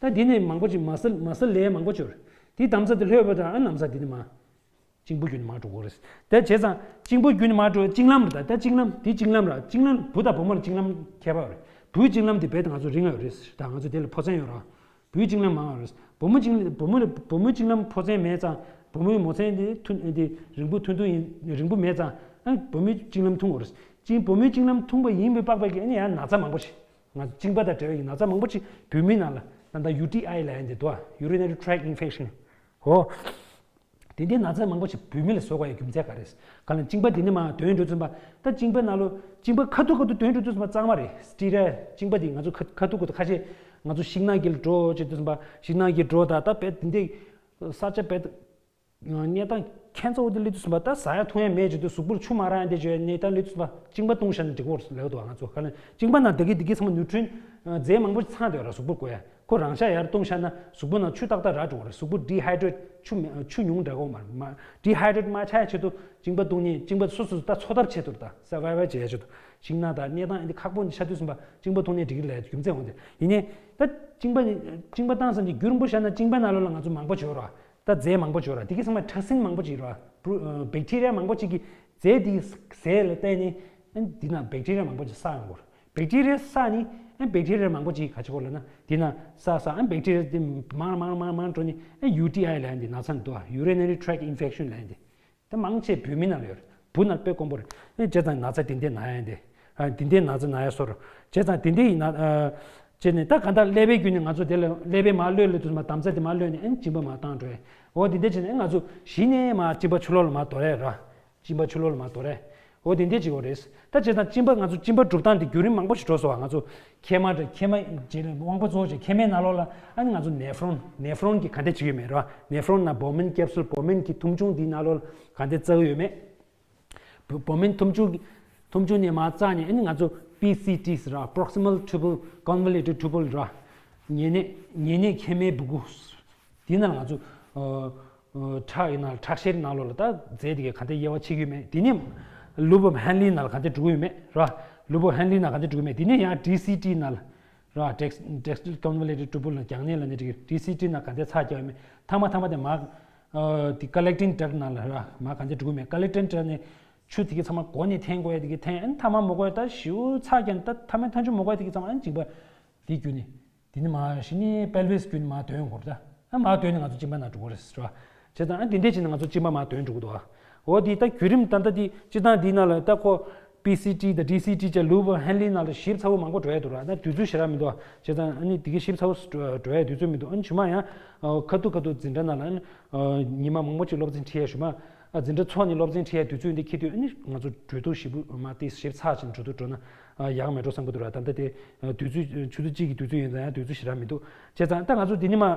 ད་དེ་ནས་མང་པོ་ཅིག་མ་སལ་མ་སལ་ལས་མང་པོ་བྱོས་ར། དེའི་དམ་རྫས་དེ་ལྷོད་པ་དང་ཨ་ནམ་ས་དེ་ནས་མ། གཅིན་པ་རྒྱུན་ནས་མར་འགྲོ་གི་རེད། དེ་བྱས་ཙང་གཅིན་པ་རྒྱུན་ནས་མར་འགྲོ་གཅིན་ལམ་རེད། ད་ད་གཅིན་ལམ་དེ་གཅིན་ལམ་ར། གཅིན་ལམ་བུ་དང་བུ་མོ་ལ་གཅིན་ལམ་ཁྱད་པར་རེད། བུའི་གཅིན་ལམ་དེ་རྦད་དེ་ང་ཚོ་རིང་ཡོད་རེད། ད་ང་ཚོ་དེ་ལ་ཕོ་མཚན་ཡོད་ར། བུའི་གཅིན་ལམ་མང་བ་རེད། བུ་མོ་གཅིན་བུ་མོ་ལ་བུ་མོའི་གཅིན་ལམ་ཕོ་མཚན་མེད་ཙང་བུ་མོའི་མོ་མཚན་དེ་ཐུང་དེ་རིང་པོ་ཐུང་ཐུང་ཡིན། རིང་པོ་མེད་ཙང་ཨ་བུ་མོའི་གཅིན་ལམ་ཐུང་བ་རེད། གཅིན་བུ་མོའི་གཅིན་ལམ་ཐུང་བ་ཡིན་པའི་པགས་པའི་གི་ཨ་ནི་ཡང་ན་ཚ་མང་པོ་ཞིག་ང་ཚོ་གཅིན་པ་དང་འབྲེལ་བའི་གི་ན་ཚ་མང་པོ་ཞིག་བུད་མེད་ནང་ལ་ད་ལྟ་ཡུ་ཊི་ཨའི་ལབ་ཡ་འདི་འདུག་ཨ། Urinary Tract Infection། ཧོ། དེ་འདྲའི་ན་ཚ་མང་པོ་ཞིག་བུད་མེད་ལ་བཟོ་དགོས་ཡ་རྒྱུ་མཚན་ག་རེ། ག་ལ་གཅིན་པ་འདི་ནས་མར་དོན་འགྲོ་ཙམ་པ། ད་གཅིན་པ་ནང་ལོ་གཅིན་པ་ཁ་ཐུག་ཁ་ཐུག་དོན་འགྲོ་ཙམ་པ་གཙང་མ་རེད། སི་ཊི་རལ་གཅིན་པ་འདི་ང་ཚོ་ཁ་ཁ་ཐུག་ཁ་ཐུག་ཁ་ཤས་ང་ཚོ་ཤིང་ནགས་ཀྱི་འགྲོ་བྱེད་ཙམ་པ། ཤིང་ནགས་ཀྱི་འགྲོ་ད་ད་བེད་འདི་འདྲའི་ས་ཆ་བེད་གནས་སྟངས་ཁྱད་མཚར་པོ་འདི་སླེབས་དུས་ཙམ་པ། ད་ཟ་ཡ་འཐུང་ཡ་མེད་བྱེད་དུས་གཟུགས་པོར་ཆུ་མ་རག་ཡ་འདི་བྱེད་ཡ་གནས་སྟངས་སླེབས་དུས་ཙམ་པ་གཅིན་པ་བཏུང་བཞག་ན་འགྲིག་གོ་ལབ་འདུག་ང་ཚོ་ག་ལ་གཅིན་པ་ནང་ད་གི་འདི་གི་ཚང་མ་ནིའུ་ཊི་རི་ཡན་རྫས་མང་པོ་ཚང་བསྡད་ཡོད་ར་གཟུགས་པོར་དགོས་ཡ། ཁོ་རང་ཤ་ཡར་བཏུང་བཞག་ན་གཟུགས་པོ་ནང་ཆུ་ཏག་ཏག་རག་འགྲོ་གི་རེད། གཟུགས་པོ་ཌི་ཧའི་ཌེ་རེ་ཊི་ཆུ་མེ་ཆུ་ཉུང་དྲགས་གོ་མ་རེད། མ་ཌི་ཧའི་ཌེ་རེ་ཊི་མ་ཆགས་ཡ་ཆེད་དུ་གཅིན་པ་བཏུང་ནས་གཅིན་པ་སོ་སོ་ད་འཚོ་ཐབས་ཆེད་དུ་ད་སར་ཝའི་ཝལ་བྱེད་ཡ་ཆེད་དུ་ཤིང་ནགས་ད་གནས་སྟངས་འདི་ཁག་པོ་འདི་ཆགས་དུས་ཙམ་པ་གཅིན་པ་བཏུང་ནས་འགྲིག་གི་རེད་ལབ་རྒྱུ་མཚན་འོང་དེ་ཡིན་ནའི་ད་གཅིན་པ་གཅིན་པ་བཏང་ཙམ་གྱི་རྒྱུན་རིང་པོ་བཞག་ན་གཅིན་པ་ནང་ལོགས་ལ་ང་ཚོ་མང་པོ་བྱོས་ར། ད་རྫས་མང་པོ་བྱོས་ར། དེ་གི་ཚང་མ་ཕྲ་སྲིན་མང་པོ་ཅིག་ར་བུ་བེག་ཊི་རི་ཡ་མང་པོ་ཅིག་གི་རྫས་དེའི་ཟས་ལ་བརྟེན་ནས་འདི་ན་བེག་ཊི་རི་ཡ་མང་པོ་ཅིག་བསགས་ཡོང་གི་རེད། བེག་ཊི་རི་ཡ་བསགས་ནི་ཨ་བེག་ཊི་རི་ཡ་མང་པོ་ཅིག་ག་ཅི་གོ་ལབ་ན་དེ་ན་བསགས་བསགས་ཨ་བེག་ཊི་རི་ཡ་དེ་མང་མང་མང་མང་འགྲོ་ནི་ཨ་ཡུ་ཊི་ཨའི་ལབ་ཡ་འདི་ན་ཚ་འདུག་ཨ། Urinary Tract Infection་ལབ་ཡ་འདི། ད་མང་ཆེ་བུད་མེད་ནང་ལ་ཡོད་རེད། བུ་ནང་དཔེ་དཀོན་པོ་རེད། ཨ་བྱས་ཙང་ན་ཚ་དེ་འདྲས་ན་ཡ་འདི། ཨ་དེ་འདྲས་ན་ཚ་ན་ཡ་སོ་རུ། བྱས་ཙང་དེ་འདྲས་ཡིན་ན་ཨ་བྱས་ནས་ད་གང་ལྟར་ཀླད་པའི་རྒྱུད་ནས་ང་ཚོ་དེ་ལ་ཀླད་པའི་མར་གློད་ལ་དུས་མ་དམ་རྫས་དེ་མར་གློད་ནས་ཨ་གཅིན་པ་མར་བཏང་འགྲོ་ཡ། འོ་དེ་འདྲས་བྱས་ནས་ང་ཚོ་གཞི་ནས་མར་གཅིན་པ་ཕྱི་ལོགས་ལ་མར་དོར་ཡ་ར། གཅིན་པ་ཕྱི་ལོགས་ལ་མར་དོར་ཡ། འོ་དེ་འདྲས་བྱེད་དགོས་རེད། ད་བྱས་ཙང་གཅིན་པ་ང་ཚོ་གཅིན་པ་སྒྲུབ་སྟངས་དེ་བརྒྱུད་རིམ་མང་པོ་ཞིག་འགྲོ་སོང་བ། ང་ཚོ་མཁལ་མ་འདྲ་མཁལ་མ་རྗེས་ལ་དབང་པོ་གཙོ་བོ་བྱས་མཁལ་མའི་ནང་ལོགས་ལ་ཨ་ནི་ང་ཚོ་ནེ་ཕྲོན་ནེ་ཕྲོན་གྱི་ག་འདྲས་བྱེད་ཀྱི་ཡོད་མེད་རེད་བ། ནེ་ཕྲོན་ན་བོ་མིན་ཀེབ་སུལ་བོ་མིན་གྱི་ཐུམ་ཆུང་འདིའི་ནང་ལོགས་ལ་ག་འདྲས་བཙག་གི་ཡོད་མེད། བོ་མིན་ཐུམ་ཆུང་གི་ཐུམ་ཆུང་ནས་མར་བཙགས་ནས་ཨ་ནི་ང་ཚོ་པི་སི་ཊི་ཟེར་བ། Proximal Tubal Convoluted Tubal ར། ཉེ་གནས་ཉེ་གནས་མཁལ་མའི་སྦུ་གུ། དེའི་ནང་ལ་ང་ཚོ་ཨ་ཨ་ཁྲག་ཡིན་ན་ཁྲག་ཤེད་ནང་ལོགས་ལ་ད་རྫས་དེ་གས་ག་འདྲས་དབྱེ་བ་ཕྱེ་གི་ཡོད་མེད། དེ་ནས་ལུ་བོ་ཧན་ལི་ནང་ལ་ག་འདྲས་འགྲོ་གི་ཡོད་མེད་ར། ལུ་བོ་ཧན་ལི་ནང་ག་འདྲས་འགྲོ་གི་ཡོད་མེད། དེ་ནས་ཡང་ཌི་སི་ཊི་ནང་ལ་ར། Dex- Dextral Convoluted Tubal ལ་རྒྱང་ནས་ལ་ནི་འགྲིག་གི། ཌི་སི་ཊི་ནང་ག་འདྲས་ཚགས་རྒྱག་ཡོད་མེད། ཐ་མ་ཐ་མ་དེ་མར་ཨ་དེ་ཀ་ལེག་ཊིང་ཌག་ནང་ལ་ར་མར་ག་འདྲས་འགྲོ་གི་མེད། ཀ་ལེག་ཊིང་ཌག་ནས་ཆུ་དེ་གས་ཚང་མ་མགོ་ནས་འཐེན་དགོས་ཡ་དེ་གས་འཐེན། ཨ་ནི་ཐ་མ་མ་དགོས་ཡ་ད་ཞེ་པོ་ཚགས་རྒྱག་ནས་ད་ཐ་མ་ཐ་མ་མ་དགོས་ཡ་དེ་གས་ཚང་མ་ཨ་ནི་གཅིན་པ་དེ་བརྒྱུད་ནས། དེ་ནི་མར་གཞི་ནས་པེལ་ཝིས་བརྒྱུད་ནས་མར་འདོན་དགོས་རེད་ད། ཨ་མར་འདོན་ནས་ང་ཚོ་གཅིན་པ་ནང་འགྲོ་གི་རེད་ཟེར་བ། བྱས་ཙང་ཨ་འདི་འདྲས་བྱས་ནས་ང་ཚོ་གཅིན་པ་མར་འདོན་འགྲོ་གི་འདུག་ཨ། འོ་དེ་ད་བརྒྱུད་རིམ་ད་ལྟ་དེ་སྤྱིར་བཏང་འདི་ནང་ལ་ད་ཁོ་པི་སི་ཊི་དང་ཌི་སི་ཊི་བྱས་ལུ་བོ་ཧན་ལི་ནང་ལ་ཞིབ་ཚགས་པོ་མང་པོ་འགྲོ་ཡ་འདུག་ར། ད་དུས་ཚོད་ཞེ་དྲག་མི་འདུག་ཨ། བྱས་ཙང་ཨ་ནི་དེ་གའི་ཞིབ་ཚགས་པོ་འགྲོ་ཡ་དུས་ཚོད་མི་འདུག་ཨ་ནི་ཆུ་མ་ཡང་ཁ་ཐུག་ཁ་ཐུག་འཛིན་གྲྭ་ནང་ལ་ཨ་ནི་ཉི་མ་མང་པོ་ཅིག་སློབ་ཚན་ཁྲིད་ཡ་ཞུ་མ། ཨ་འཛིན་གྲྭ་ཚོགས་ནས་སློབ་ཚན་ཁྲིད་ཡ་དུས་ཚོད་འདི་འཁེལ་དུས་ཨ་ནི་ང་ཚོ་གྲོས་བསྡུར་ཞིབ་པོ་མ་དེ་ཞིབ་ཚགས་ཅིག་གྲོས་བསྡུར་འགྲོ་ན་ཨ་ཡག་མེད་འགྲོ་བསམ་གྱི་འདུག་ར། ད་ལྟ་དེ་དུས་ཚོད་ཆུ་ཚོད་གཅིག་གི་དུས་ཚོད་ཡིན་ཙང་ཡང་དུས་ཚོད་ཞེ་དྲག་མི་འདུག་བྱས་ཙང་ད་ང་ཚོ་འདི་ནས་མར་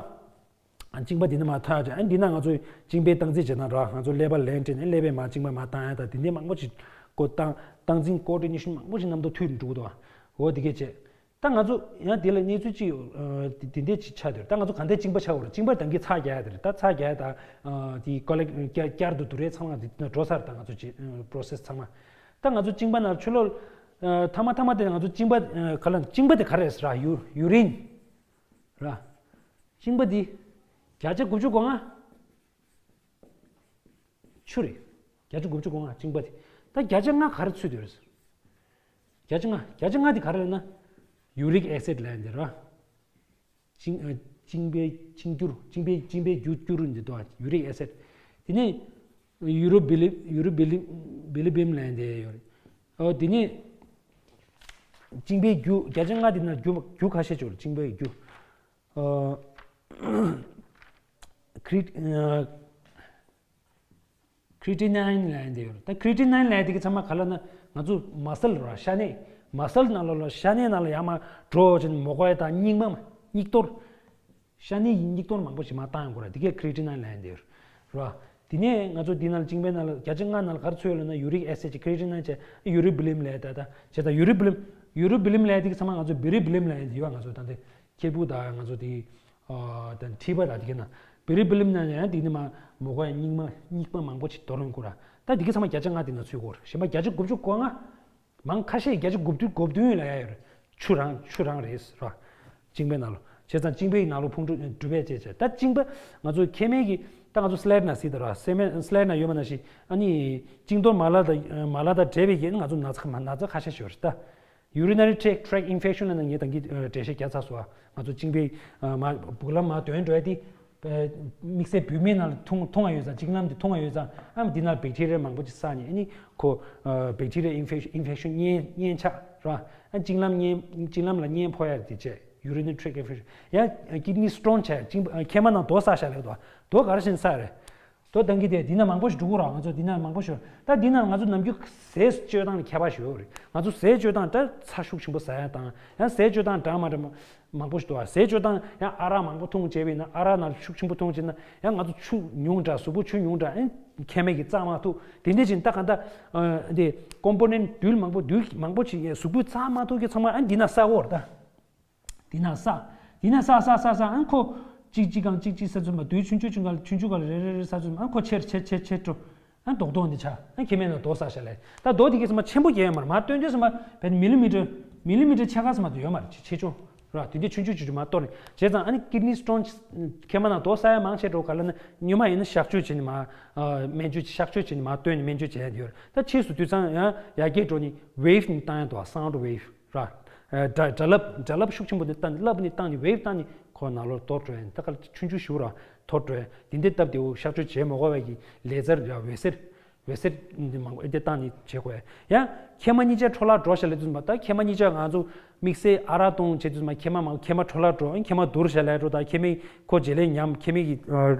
གཅིན་པ་འདི་ནས་མར་ཐོན་ཡ་བྱས། ཨ་འདི་ན་ང་ཚོ་གཅིན་པའི་སྟངས་འཛིན་བྱེད་སྟངས་ར། ང་ཚོ་ཀླད་པ་ལན་སྤྲད་ནས་ཀླད་པས་མར་གཅིན་པ་མར་བཏང་ཡ་ད་དེ་འདྲས་མང་པོ་ཅིག་ཀོ་སྟངས་སྟངས་འཛིན་ཀོ་ཌི་ནེ་ཤན་མང་པོ་ཞིག་རྣམ་རྟོག་མཐུད་ནས་འགྲོ་གི་འདུག་འོ་དེ་གས་བྱས། ད་ང་ཚོ་ཡང་དེ་ལ་གནས་ཚུལ་ཅིག་ཡོད། ཨ་དེ་དེ་འདྲས་ཅིག་ཆགས་དེར་ད་ང་ཚོ་ག་འདྲས་གཅིན་པ་ཆགས་དགོས་རེད། གཅིན་པ་ད་གིན་ཚགས་རྒྱག་ཡ་དེ་རེད། ད་ཚགས་རྒྱག་ཡ་ད་ཨ་དེ་ཀོ་ལེག་བསྐྱར་བསྐྱར་དུ་བསྡུར་ཡ་ཚང་མ་དེ་འགྲོ་ཚར། ད་ང་ཚོ་ཅིག་པོ་རོ་སེ་སི་ཚང་མ། ད་ང་ཚོ་གཅིན་པ་ནང་ཆུ་ལོག་ཨ་ཐ་མ་ཐ་མ་དེ་ང་ཚོ་གཅིན་པ་ཨ་ག་ལ་གཅིན་པ་དེ་ག་རེ་རེད་ཟེར་ར། ཡུ་ཡུ་རིན་ར། གཅིན་པ་དེ་བརྒྱ་ཆ་དགུ་བཅུ་གོ་ལྔ། ཆུ་རེད། བརྒྱ་ཆ་དགུ་བཅུ་གོ་ལྔ་གཅིན་པ་དེ། ད་བརྒྱ་ཆ་ལྔ་ག་རེ་ཚུད་དེ་རེད། བརྒྱ་ཆ་ལྔ་བརྒྱ་ཆ་ལྔ་དེ་ག་རེ་རེད་ན། ཡུ་རིག་ཨེ་སིད་ལབ་ཡ་དེ་རེད་བ། གཅིན་ཨ་གཅིན་པའི་གཅིན་འགྱུར་གཅིན་པའི་གཅིན་པའི་རྒྱུ་འགྱུར་འདི་དོ། ཡུ་རིག་ཨེ་སིད། དེ་ནས་ཡུ་རོ་བི་ལི་ཡུ་རོ་བི་ལི་བི་ལི་བིམ་ལབ་ཡ་དེ་ཡོད་རེད། ཨོ་དེ་ནས་གཅིན་པའི་རྒྱུ་བརྒྱ་ཆ་ལྔ་དེ་ན་རྒྱུ་རྒྱུ་ཁ་ཤས་ཅིག་ཡོད་རེད། གཅིན་པའི་རྒྱུ། ཨོ། ཁྲི་ཨ་ཁྲི་ཊི་ནའིན་ལབ་ཡ་དེ་ཡོད་རེད། ད་ཁྲི་ཊི་ནའིན་ལབ་ཡ་དེ་གི་ཚང་མ་ག་ལ་ན་ང་ཚོ་མ་སལ་ར་ཤ་གནད་མ་སལ་ནང་ལོགས་ལ་ཤ་གནད་ནང་ལ་ཡར་མར་འགྲོ་བྱས་ནས་མོ་གོ་ཡ་དང་སྙིགས་མ་སྙིགས་དོར། ཤ་གནད་ཡི་སྙིགས་དོར་མང་པོ་ཞིག་མར་བཏང་ཡོང་གི་རེད། དེ་གས་ཁྲི་ཊི་ནའིན་ལབ་ཡ་དེ་ཡོད་རེད། དེ་ནས་ང་ཚོ་འདི་ནང་ལ་གཅིན་པའི་ནང་ལ་བརྒྱ་ཆ་ལྔ་ནང་ལ་ག་རེ་ཚུད་ཡོད་ལབ་ན་ཡུ་རིག་ཨེ་སིད་ཀྱི་ཁྲི་ཊི་ནའིན་བྱས་ཡུ་རི་བི་ལིམ་ལབ་ཡ་ད་ད་བྱས་ཙང་ཡུ་རི་བི་ལིམ་ཡུ་རི་བི་ལིམ་ལབ་ཡ་དེ་གི་ཚང་མ་ང་ཚོ་བི་རི་བི་ལིམ་ལབ་ཡ་དེ་ཡོད། ང་ཚོ་ད་ལྟ་ཁེ་སྤུག་དང་ང་ཚོ་དེ་ཨ་དང་མཁྲིས་པ་དང་དེ་ག་ན་བི་རི་བི་ལིམ་ན་ཡང་དེ་ནི་མ་མོ་གོ་ཡ་སྙིགས་མ་སྙིགས་མ་མང་པོ་ཅིག་དོར་ཡོང་གི་ར། ད་དེ་གི་ཚང་མ་བརྒྱ་ཆ་ལྔ་དེ་ན་ཚུད་ཀྱི་ཡོད་རེད། གཞན་པ་བརྒྱ་ཆ་དགུ་བཅུ་གོ་ལྔ། མང་ཁ་ཤས་བརྒྱ་ཆ་དགུ་བཅུ་གོ་བདུན་ལ་ཡ་ཡོད་རེད། ཆུ་རང་ཆུ་རང་རེད་ར། གཅིན་པའི་ནང་ལོགས་བྱས་ཙང་གཅིན་པའི་ནང་ལོགས་ཕུང་གྲུབ་གྲུབ་པའི་བྱས་བྱས་ད་གཅིན་པ་ང་ཚོ་མཁལ་མའི་གི་ད་ང་ཚོ་སི་ལེད་ན་གཟིགས་དང་ར། སི་མེ་སི་ལེད་ན་ཡོད་པ་ནང་བཞིན་ཨ་ནི་གཅིན་གཏོར་མ་ལག་དང་མ་ལག་དང་འབྲེལ་བའི་གི་ང་ཚོ་ན་ཚ་ན་ཚ་ཁ་ཤས་ཤིག་ཡོད་རེད་ད། Urinary tract tract infection ལབ་ན་ངས་ད་གིན་འགྲེལ་བཤད་བརྒྱབ་ཚར་སོང་། ང་ཚོ་གཅིན་པའི་མ་སྦུག་ལམ་མར་འདོན་འགྲོ་ཡ་དེ། དམིགས་བསལ་བུད་མེད་ནང་ལ་མཐོང་མཐོང་བ་ཡོད་ཙང་། གཅིན་ལམ་དེ་མཐོང་བ་ཡོད་ཙང་ཨ་འདི་ནང་བེག་ཊི་རི་ཡ་མང་པོ་ཅིག་བསགས་ནས་ཨ་ནི་ཁོ་བེག་ཊི་རི་ཡ་ཨིན་ཕེག་ཤན་ཨིན་ཕེག་ཤན་གཉན་གཉན་ཆགས་ར། ཨ་གཅིན་ལམ་གཉན་གཅིན་ལམ་ལ་གཉན་ཕོག་ཡ་དེ་བྱས། Urinary tract infection ཡང་kidney stone བྱས། གཅིན་མཁལ་མ་ནང་རྡོ་བསགས་བཞག་ལེ་དོ། རྡོ་ག་རེ་བྱས་ནས་བསགས་རེད། དོ་དང་གི་དེ་འདི་ན་མང་པོ་ཞིག་འགྲོ་གི་ར། ང་ཚོ་འདི་ན་མང་པོ་ཞིག་ད་འདི་ན་ང་ཚོ་ནམ་རྒྱུན་ཟས་སྤྱོད་སྟངས་ལ་ཁྱད་པར་ཞིག་ཡོད་རེད། ང་ཚོ་ཟས་སྤྱོད་སྟངས་ད་ཚྭ་ཤུགས་ཆེན་པོ་ཟ་ཡ་དང་ཡང་ཟས་སྤྱོད་སྟངས་འདྲ་མ་འདྲ་མང་པོ་ཞིག་འདུག་ཨ། ཟས་སྤྱོད་སྟངས་ཡང་ཨ་རག་མང་པོ་འཐུང་བྱས་པ་ཡིན་ན་ཨ་རག་ནང་ཤུགས་ཆེན་པོ་འཐུང་བྱས་ན་ཡང་ང་ཚོ་ཆུ་ཉུང་དྲགས་གཟུགས་པོ་ཆུ་ཉུང་དྲགས་ཨེ་མཁལ་མ་གིས་བཙག་མ་ཐུབ། དེ་འདྲ་བྱས་ད་ག་ད་འདི་ཀོམ་པོ་ནེན་ཊི་རྡུལ་མང་པོ་རྡུལ་མང་པོ་ཞིག་གཟུགས་པོས་བཙག་མ་ཐུབ་གི་ཚང་མ་ཨ་འདི་ན་བསགས་ཡོད་རེད་ད། དེ་ན་བསགས། དེ་ན་བསགས་བསགས་བསགས་བསགས་ཨ་ཁོ། གཅིག་གཅིག་གང་གཅིག་གཅིག་ས་ཚུན་པ་དུས་ཆུང་ཆུང་ཆུང་ག་ཆུང་ཆུང་ག་རེ་རེ་རེ་ས་ཚུན་ཨ་ཁོ་ཆེར་ཆེར་ཆེར་ཆེར་འགྲོ། ཨ་རྡོག་རྡོག་འདི་ཆགས་ཨ་མཁལ་མའི་ནང་རྡོ་བསགས་བཞག་ལེ། ད་རྡོ་དེ་གས་ས་མ་ཆེན་པོ་རྒྱག་ཡོད་མ་རེད། མ་བཏོན་དུས་ས་མ་བས་མི་ལི་མི་ཊར་མི་ལི་མི་ཊར་ཕྱེད་ཀ་ས་མ་དུ་ཡོད་མ་རེད། ཆེ་ཆེ་ཆུང་ར་དེ་འདྲ་ཆུང་ཆུང་ཆུང་ཆུང་མ་གཏོར་ནས་བྱས་ཙང་ཨ་ནི་ཀིཌ་ནི་སི་ཊོན་མཁལ་མ་ནང་རྡོ་བསགས་ཡ་མང་ཆེ་འགྲོ་ག་ལ་ན་སྔོན་མ་ཡིན་ན་གཤག་བཅོས་བྱས་ནས་མ་སྨན་བཅོས་གཤག་བཅོས་བྱས་ནས་མ་བཏོན་ནས་སྨན་བཅོས་བྱས་ཡ་དེ་ཡོད་རེད། ད་ཕྱིས་སུ་དུས་ཙང་ཡང་ཡར་རྒྱས་འགྲོ་ནས་ཝེབ་ནས་བཏང་ཡ་འདུག་ཨ། སའུན་ཌི་ཝེབ། ར། སྒྲ་སྒྲ་རླབས་སྒྲ་རླབས་ཤུགས་ཆེན་པོ་འདི་བཏང་ནས་རླབས་ནས་བཏང་ནས་ཝེབ་བཏང་ནས་ཁོ་ནང་ལོགས་གཏོར་འགྲོ་ཡ་ད་ག་ལ་ཆུང་ཆུང་ཞིག་ར་གཏོར་འགྲོ་ཡ་འདི་འདི་སྟབས་བདེ་བོ་གཤག་བཅོས་བྱེད་མ་དགོས་པ་གི་ལེ་ཛར་ཡ་འོད་ཟེར་འོད་ཟེར་འདི་མང་པོ་ཨེ་འདི་བཏང་ནས་བྱེད་དགོས་ཡ། ཡང་མཁལ་མ་གཉིས་ཆ་འཕྲོ་བརླག་འགྲོ་བཞག་ལེ་དུས་མ་ད་མཁལ་མ་གཉིས་ཆ་ང་ཚོ་དམིགས་བསལ་ཨ་རག་བཏུང་བྱེད་དུས་མ་མཁལ་མ་མང་མཁལ་མ་འཕྲོ་བརླག་འགྲོ་མཁལ་མ་བསྡུར་བཞག་ལེ་འགྲོ་ད་མཁལ་མའི་ཁོ་རྗེས་ལེ་ཉམས་མཁལ་མའི་གི་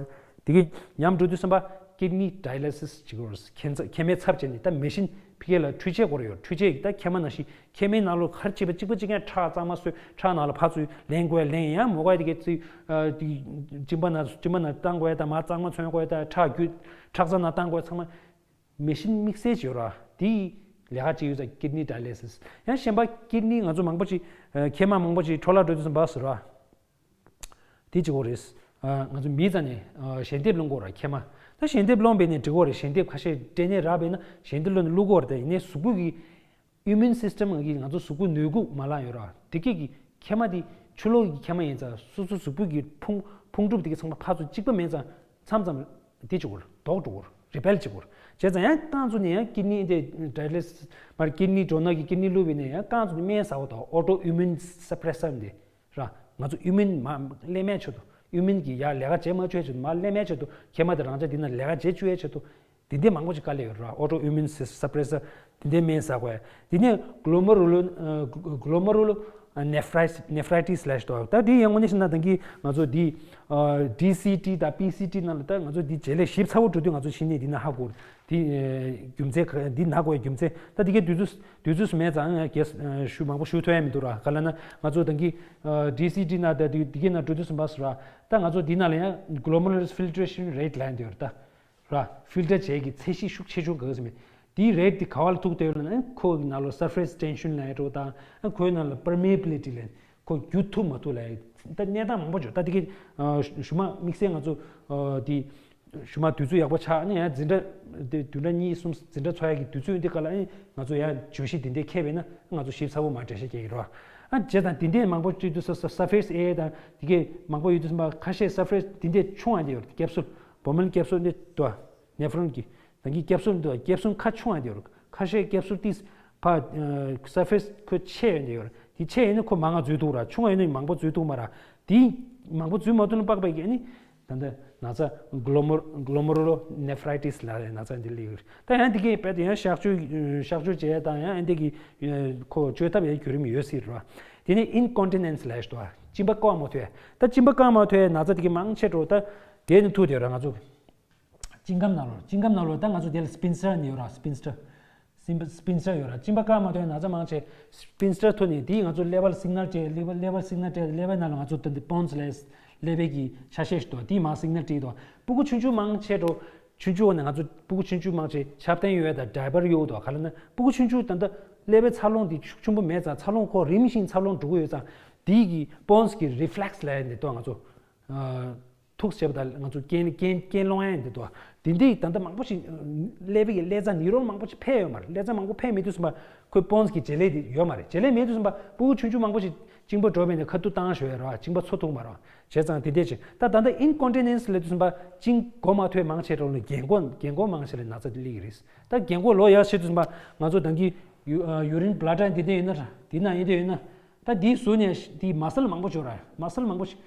དེ་གི་ཉམས་འགྲོ་དུས་ཙམ་པ། kidney dialysis བྱེད་དགོས་རེད། མཁལ་རྩ་མཁལ་མའི་ཚབ་བྱས་ནས་ད་མེ་ཤིན་ཕ་གི་ལ་འཕྲུལ་ཆས་སྐོར་ཡོད། འཕྲུལ་ཆས་ཀྱི་ད་མཁལ་མ་ནང་བཞིན་མཁལ་མའི་ནང་ལོགས་ག་རེ་བྱེད་པ་གཅིག་པ་གཅིག་རྐྱང་ཁྲག་གཙང་མ་བཟོས། ཁྲག་ནང་ལ་ཕར་ཚུར་ལེན་དགོས་ལེན་ཡང་མོ་ག་དེ་གའི་ཚུལ་གཅིན་པ་ནང་གཅིན་པ་ནང་བཏང་དགོས། ད་མར་གཙང་མ་འཚོལ་དགོས། ད་ཁྲག་རྒྱུ་ཁྲག་རྩ་ནང་བཏང་དགོས། ཚང་མ་མེ་ཤིན་དམིགས་བསལ་ཅིག་ཡོད་ར། དེའི་ལས་ཀ་ཅིག་ཡོད་ཙང་kidney dialysis། ཡང་གཞན་པ་kidney ང་ཚོ་མང་པོ་ཅིག་མཁལ་མ་མང་པོ་ཅིག་འཕྲོ་བརླག་འགྲོ་དུས་ཙམ་པ་ཟེར་བ། དེ་གཅིག་པོ་རེད། ང་ཚོ་མིའི་རྩ་ནས་ཞལ་འདེབས་སློང་གི་ཡོད་ར་མཁལ་མ། ད་ཞལ་འདེབས་སློང་བས་ནས་འགྲིག་གི་ཡོད་རེད། ཞལ་འདེབས་ཁ་ཤས་སྤྲད་ནས་རག་པས་ན་ཞལ་འདེབས་སློང་ནས་བླུག་གི་ཡོད་རེད། དེ་ཡིན་ནའི་གཟུགས་པོ་གི་immune system ང་གི་ང་ཚོ་གཟུགས་པོ་ནུས་ཁུངས་མ་ལངས་ཡོད་ར། དེ་གས་ཀྱི་མཁལ་མ་དེ་ཕྱི་ལོགས་ཀྱི་མཁལ་མ་ཡིན་ཙང་སོ་སོ་གཟུགས་པོ་གི་ཕུང་ཕུང་གྲུབ་དེ་གས་ཚང་མ་ཕར་ཚུར་གཅིག་པ་མེད་ཙང་མཚམས་མཚམས་དེ་བྱེད་དགོས་ར། ལྡོག་འགྲོ་གི་ཡོད་ར། repel བྱེད་དགོས་ར། བྱས་ཙང་ཡང་རྐང་བཙུགས་ནས་ཡང་kidney དེ་dialysis མར་kidney འགྲོ་ན་གི་kidney བླུགས་པས་ནས་ཡང་རྐང་བཙུགས་ནས་སྨན་ཟ་བ་དང་autoimmune suppressor འདི། ར། ང་ཚོ་immune མ་ལེན་མེད་ཆེད་དུ་immune གི་ཡར་ལས་ཀ་བྱེད་མ་བཅུག་ཆེད་དུ་མར་ལེན་མེད་ཆེད་དུ་མཁལ་མ་དེ་རང་ཅག་འདི་ན་ལས་ཀ་བྱེད་བཅུག་ཡས་ཆེད་དུ་དེ་འདྲའི་མང་པོ་ཞིག་དཀའ་ལས་ཡོད་ར། autoimmune suppressor དེ་འདྲའི་སྨན་ཟ་དགོས། དེ་ནས་glomerulo glomerulo nephritis nephritis ལབ་ཞིག་འདུག་ད་དེ་ཡང་དངོས་གནས་བཤད་ན་ད་གིན་ང་ཚོ་འདི་ཌི་སི་ཊི་དང་པི་སི་ཊི་ནང་ལ་ད་ང་ཚོ་འདི་བྱེད་ལས་ཞིབ་ཚགས་པོ་འགྲོ་དུས་ང་ཚོ་ཕྱི་ནས་འདི་ན་ཧ་གོ། དེ་རྒྱུ་མཚན་ག་འདི་ན་དགོས་རྒྱུ་མཚན་ད་དེ་གའི་དུས་ཚོད་དུས་ཚོད་སུ་མེད་ཙང་ངས་རྒྱས་ཞུ་མང་པོ་ཞུ་ཐུབ་ཡ་མི་འདུག་ར། ག་ལ་ན་ང་ཚོ་ད་གིན་ཌི་སི་ཊི་ན་ད་དེ་དེ་གའི་ན་འགྲོ་དུས་སུ་མ་སུ་ར། ད་ང་ཚོ་འདི་ན་ལ་ཡང་glomerular filtration rate ལབ་ཡ་འདི་ཡོད་ར། ད་ར་ཕིལ་ཊར་བྱེད་ཀྱི་ཚད་གཞི་ཤུགས་ཆེ་ཆུང་ག་ཟེར་མེད། དེའི་རེཊ་དེ་ག་བ་ལ་ཐུག་བསྡད་ཡོད་ལབ་ན་ཁོ་གི་ནང་ལ་surface tension ལབ་ཡ་འགྲོ་དང་ཁོའི་ནང་ལ་permeability ལབ་ཁོ་རྒྱུ་ཐུབ་མ་ཐུབ་ལབ་ཡ། ད་གནས་སྟངས་མང་པོ་བྱུང་ད་དེ་གའི་ཞུ་མ་དམིགས་བསལ་ང་ཚོ་དེ། ཞུ་མ་དུས་ཚོད་ཡག་པོ་ཆགས་ནས་ཡང་འཛིན་གྲྭ་དེ་བདུན་ཕྲག་གཉིས་གསུམ་འཛིན་གྲྭ་འཚོགས་ཡག་གི་དུས་ཚོད་འདི་ག་ལ་ཨེ་ང་ཚོ་ཡང་བརྗོད་གཞི་འདི་འདྲས་འཁེལ་བས་ན་ང་ཚོ་ཞིབ་ཚགས་པོ་མ་འགྲེལ་བཤད་རྒྱག་གི་རེད་བ། ཨ་བྱས་ཙང་འདི་འདྲས་མང་པོ་བརྗོད་དུས་ས་ས་surface area དང་འདི་གས་མང་པོ་ཡོད་དུས་ཙམ་པ་ཁ་ཤས་surface འདི་འདྲས་ཆུང་བ་འདི་ཡོད་ཀེབ་སུལ་བོ་མིལ་ཀེབ་སུལ་འདི་འདུག་ནེ་ཕྲོན་གྱི་ད་གིན་ཀེབ་སུལ་འདུག་ཀེབ་སུལ་ཁ་ཆུང་བ་འདི་ཡོད་ཁ་ཤས་ཀེབ་སུལ་ཏིས་ཕ་surface ཁོ་ཆེ་ཡོད་འདི་ཡོད་འདི་ཆེ་ཡོད་ནི་ཁོ་མང་ང་འཛུལ་འདུག་ར་ཆུང་བ་ཡོད་ནི་མང་པོ་འཛུལ་འདུག་མ་ར་འདི་མང་པོ་འཛུལ་མ་ཐུབ་ན་པགས་པའི་གི་ཨ་ནི། ད་ལྟ་ན་ཚ་glomer- glomerulonephritis ལབ་ཡ་ན་ཚ་འདི་སླེབས་ཡོད་རེད། ད་ཡང་འདི་གའི་དཔེ་དེ་ཡང་གཤག་བཅོས་གཤག་བཅོས་བྱས་དང་ཡང་འདི་གི་ཁོ་བཅོས་ཐབས་ཡང་བརྒྱུད་རིམ་ཡོད་སྲིད་རེད་བ། དེ་ནས་incontinence ལབ་ཡ་ཞིག་འདུག་བ། གཅིན་པ་བཀག་མ་ཐུབ་ཡ། ད་གཅིན་པ་བཀག་མ་ཐུབ་ཡ་ན་ཚ་འདི་གི་མང་ཆེ་འགྲོ་ད་དེ་ནི་ཐུག་དེ་ར་ང་ཚོ་གཅིན་སྒམ་ནང་ལོགས་གཅིན་སྒམ་ནང་ལོགས་ད་ང་ཚོ་དེ་ལ་སྤིན་སར་ནི་ཡོད་ར་སྤིན་སར། སྤིན་སར་ཡོད་ར། གཅིན་པ་བཀག་མ་ཐུབ་ན་ཚ་མང་ཆེ་སྤིན་སར་ཐོག་ནས་དེས་ང་ཚོ་ཀླད་པ་ལ་སིག་ནལ་སྤྲད། ཀླད་པ་ཀླད་པ་སིག་ནལ་སྤྲད་ཀླད་པའི་ནང་ལ་ང་ཚོ་ད་འདི་པོན་སི་ལས་ཀླད་པའི་གི་ཆ་ཤས་ཤིག་འདུག་དེས་མར་སིག་ནལ་སྤྲད་འདུག་སྤུ་གུ་ཆུང་ཆུང་མང་ཆེ་འགྲོ་ཆུང་ཆུང་བ་ནས་ང་ཚོ་སྤུ་གུ་ཆུང་ཆུང་མང་ཆེ་ཆབ་ཐན་ཡོད་དང་ཌའི་པར་གཡོག་འདུག་ག་ལ་ན་སྤུ་གུ་ཆུང་ཆུང་ད་ལྟ་ཀླད་པའི་འཚར་ལོངས་དེ་ཤུགས་ཆེན་པོ་མེད་ཙང་འཚར་ལོངས་ཁོ་རིམ་བཞིན་འཚར་ལོངས་འགྲོ་གི་ཡོད་ཙང་དེས་གི་པོན་སི་གི་རི་ཕི་ལེག་སི་ལས་འདི་འདུག་ང་ཚོ། ཐུགས་བྱེད་པ་དང་ང་ཚོ་རྐྱེན་རྐྱེན་རྐྱེན་སློང་ཡ་འདི་འདུག་དེ་འདྲའི་ད་ལྟ་མང་པོ་ཞིག་ཀླད་པའི་ཀླད་རྩ་ནི་རོན་མང་པོ་ཞིག་འཕེལ་ཡོད་མ་རེད། ཀླད་རྩ་མང་པོ་འཕེལ་མེད་དུས་ཙམ་པ་ཁོའི་པོན་སི་གི་བྱེད་ལས་དེ་ཡོད་མ་རེད། བྱེད་ལས་མེད་དུས་ཙམ་པ་སྤུ་གུ་ཆུང་ཆུང་མང་པོ་ཞིག་གཅིན་པ་འགྲོ་བས་ནས་ཁ་ཐུག་བཏང་ཞོ་ཡ་ར་གཅིན་པ་འཚོ་ཐུབ་མ་རེད། བྱས་ཙང་དེ་འདྲས་ཅིག་ད་ད་ལྟ་incontinence ལབ་དུས་ཙམ་པ་གཅིན་འགོ་མ་ཐོས་མང་ཆེ་འགྲོ་ལ་རྒན་གོག་རྒན་གོག་མང་ཆེ་ལ་ན་ཚ་དེ་སླེབས་ཀྱི་རེད། ད་རྒན་གོག་ལོ་ཡར་ཕྱིན་དུས་ཙམ་པ་ང་ཚོ་ད་གིན་ཡུ་རིན་བྷ་ལ་ཌར་འདི་འདྲས་ཡོད་ན་ར་འདི་ན་ཡིན་འདྲས་ཡོད་ན་ད་འདིའི་ཟུར་ནས་འདི་མ་སལ་མང་པོ་ཅིག་ཡོད་ར་མ་སལ་མང་པོ་ཞིག་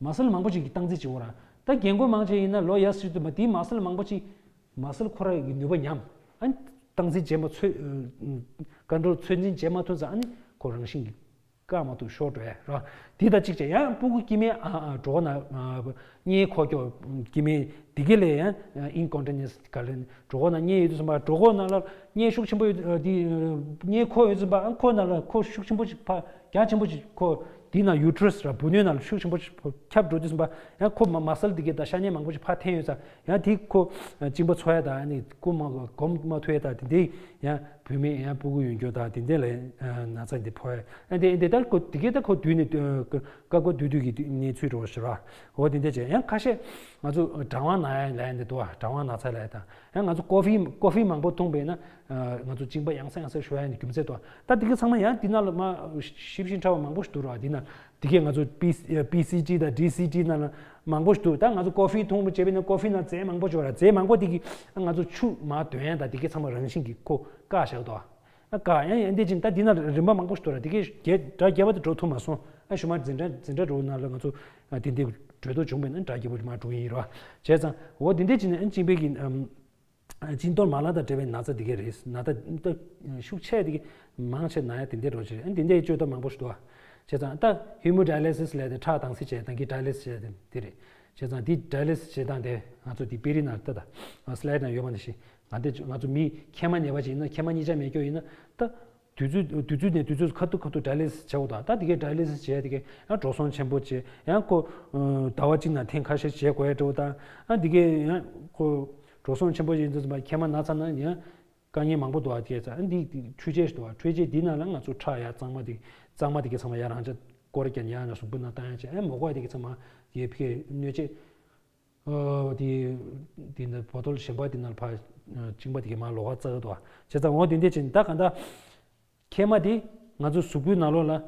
མ་སལ་མང་པོ་ཞིག་གི་སྟངས་འཛིན་བྱེད་འོ་ར། ད་རྒན་གོག་མང་ཆེ་ཡིན་ན་ལོ་ཡར་སྲིད་དུ་མ་དེའི་མ་སལ་མང་པོ་ཅིག་མ་སལ་ཁོ་ར་གི་ནུས་པ་ཉམས། ཨ་ནི་སྟངས་འཛིན་བྱེད་མ་ཚོད་ཀོན་ཊོལ་ཚོད་འཛིན་བྱེད་མ་ཐུབ་ཙང་ཨ་ནི་ཁོ་རང་བཞིན་གྱིས་བཀག་མ་ཐུབ་ཤོར་འགྲོ་ཡ་ར། དེ་དང་གཅིག་བྱས་ཡང་སྤུ་གུ་སྐྱེ་མའི་ཨ་ཨ་གྲོད་ཁོག་ནང་ཨ་གཉེན་ཁོག་སྐྱོ་སྐྱེ་མའི་དེ་ག་ལས་ཡང་incontinence ག་ལ་གྲོད་ཁོག་ནང་གཉེན་ཡོད་དུས་ཙམ་པ་གྲོད་ཁོག་ནང་ལ་གཉེན་ཤུགས་ཆེན་པོ་ཡོད་དེ་གཉེན་ཁོག་ཡོད་དུས་ཙམ་པ་ཨ་ཁོ་ནང་ལ་ཁོ་ཤུགས་ཆེན་པོ་ཞིག་ཕ། རྒྱ་ཆེན་པོ་ཞིག་ཁོ་དེའི་ནང་ཡུ་ཊི་རས་ར་བུ་སྣོད་ནང་ལ་ཤུགས་ཆེན་པོ་ཞིག་ཁྱབ་འགྲོ་དུས་ཙམ་པ་ཡང་ཁོ་མ་མ་སལ་དེ་གའི་ད་ཤ་ཉེ་མང་པོ་ཞིག་ཕར་འཐེན་ཡོད་ཙང་ཡང་དེ་ཁོ་གཅིན་པ་འཚོ་ཡ་དང་ནི་ཁོ་མ་སྒོམ་མ་ཐུབ་ཡ་དང་དེ་འདྲའི་ཡང་བུད་མེད་ཡང་སྤུ་གུ་ཡོད་རྒྱུ་དང་དེ་འདྲ་ལ་ན་ཚ་འདི་ཕོག་ཡ་ཨ་འདི་འདི་ལྟར་ཁོ་དེ་གའི་ད་ཁོ་དུས་ནས་སྐབས་ཁོ་དུས་དུས་ཀྱི་གནས་ཚུལ་རོ་ཞེས་ར་འོ་དེ་འདྲ་བྱས་ཡང་ཁ་ཤས་ང་ཚོ་གྲང་བ་ན་ཡ་ལ་ཡ་འདི་འདུག་གྲང་བ་ན་ཚ་ལ་ཡ་དང་། ཡང་ང་ཚོ་ཀོ་ཧྥི་ཀོ་ཧྥི་མང་པོ་འཐུང་བས་ན་ང་ཚོ་གཅིན་པ་ཡང་སེ་ཡང་སེ་ཤོར་ཡ་ནི་རྒྱུ་མཚན་ཏོ། ད་དེ་ག་ཚང་མ་ཡང་དེ་ནང་ལ་མ་ཞིབ་ཞིབ་ཕྲ་བ་མང་པོ་ཞིག་འདུག་ར། དེ་ན་དེ་གས་ང་ཚོ་པི་པི་སི་ཊི་དང་ཌི་སི་ཊི་ནང་ལ་མང་པོ་ཞིག་འདུག་ད་ང་ཚོ་ཀོ་ཧྥི་འཐུང་བ་བྱས་པས་ན་ཀོ་ཧྥི་ནང་རྫས་མང་པོ་ཞིག་ཡོད་ར། རྫས་མང་པོ་དེ་གིས་ང་ཚོ་ཆུ་མ་འདོན་ཡ་དང་དེ་གས་ཚང་མ་རང་བཞིན་གྱིས་ཁོ་བཀག་བཞག་འདུག་ཨ་བཀག་ཡང་ཡང་འདི་ཅིན་ད་དེ་ན་རིམ་པ་མང་པོ་ཞིག་འདུག་ར། དེ་གས་རྒྱས་སྒྲ་རྒྱས་པ་དེ་འགྲོ་ཐུབ་མ་སོང་། ཨ་ཞུ་མ་འཛིན་གྲྭ་འཛིན་གྲྭ་འགྲོ་ནང་ལ་ང་ཚོ་དེ་འདི་གྲོས་ཐོག་བྱུང་བས་ན་སྒྲ་རྒྱས་པོ་མ་འགྲོ་ཡིན་ར། བྱས་ཙང་འོ་དེ་འདི་ཅིན་ཨ་གཅིན་པའི་གི་གཅིན་གཏོར་མ་ལག་དང་འབྲེལ་བའི་ན་ཚ་འདི་གས་རེད། ན་ཚ་ད་ཤུགས་ཆེ་འདི་གས་མང་ཆེ་ན་ཡ་དེ་འདྲས་རོ་ཆེ་རེད། ཨ་དེ་འདྲས་བཅོས་ཐབས་མང་པོ་ཞིག་འདུག་ཨ། བྱས་ཙང་ད་hemodialysis ལས་དེ་ཁྲག་དྭངས་གསིལ་བྱས་དང་གི་dialysis བྱས་དེ་འདི་རེད། བྱས་ཙང་འདི་ཌའི་ལི་སིས་བྱེད་སྟངས་དེ་ང་ཚོ་འདི་པི་རི་ནང་ལྟ་ད། སི་ལའེ་ཌི་ནང་ཡོད་པ་ནང་བཞིན། ང་དེ་ང་ཚོ་མི་མཁལ་མ་ནད་པ་ཅིག་ཡིན་ན། མཁལ་མ་གཉིས་ཆ་མེད་རྒྱུ་ཡིན་ན། ད་དུས་ཚོད་དུས་ཚོད་ནས་དུས་ཚོད་ཁ་ཐུག་ཁ་ཐུག་ཌའི་ལི་སིས་བྱེད་དགོས་དང་། ད་དེ་གའི་ཌའི་ལི་སིས་བྱས་དེ་གའི་ཡང་འགྲོ་སོང་ཆེན་པོ་བྱེད། ཡང་ཁོ་ཟླ་བ་གཅིག་ནང་ཐེངས་ཁ་ཤས་བྱེད་དགོས་ཡ་འགྲོ་དང་། ཨ་དེ་གའི་ཡང་ཁོ་འགྲོ་སོང་ཆེན་པོ་ཡིན་ཙང་མཁལ་མ་ན་ཚར་ན་ཡང་དཀའ་ངལ་མང་པོ་འདུག་བ། དེ་ཙང་ཨ་འདི་འཕྲུལ་ཆས་ཞིག་འདུག་བ། འཕྲུལ་ཆས་འདི་ནང་ལ་ང་ཚོ་ཁྲག་ཡ་གཙང་མ་དེ་གཙང་མ་དེ་གའི་ཚང་མ་ཡ་རང་ཅག་སྐོར་རྒྱག་ཡ་ན་གཟུགས་པོ་ནང་བཏང་ཡ་བྱས། ཨ་མོ་གོ་ཡ་དེ་གའི་ཚང་མ་ཡའི་ཕ་གིའི་སྣོད་ཆས། ཨོ་དེ་དེ་འདི་བོ་ཏོལ་གཞན་པ་དེ་ནང་ཕར་བཅིངས་པ་དེ་གའི་མར་ལོགས་ཀ་བཙག་གི་འདུག་བ། བྱས་ཙང་འོ་དེ་འདྲ་བྱས་ནས་ད་ག་འདྲ། མཁལ་མ་དེ་ང་ཚོ་གཟུགས་པོའི་ནང་ལོགས་ལ་ཨ་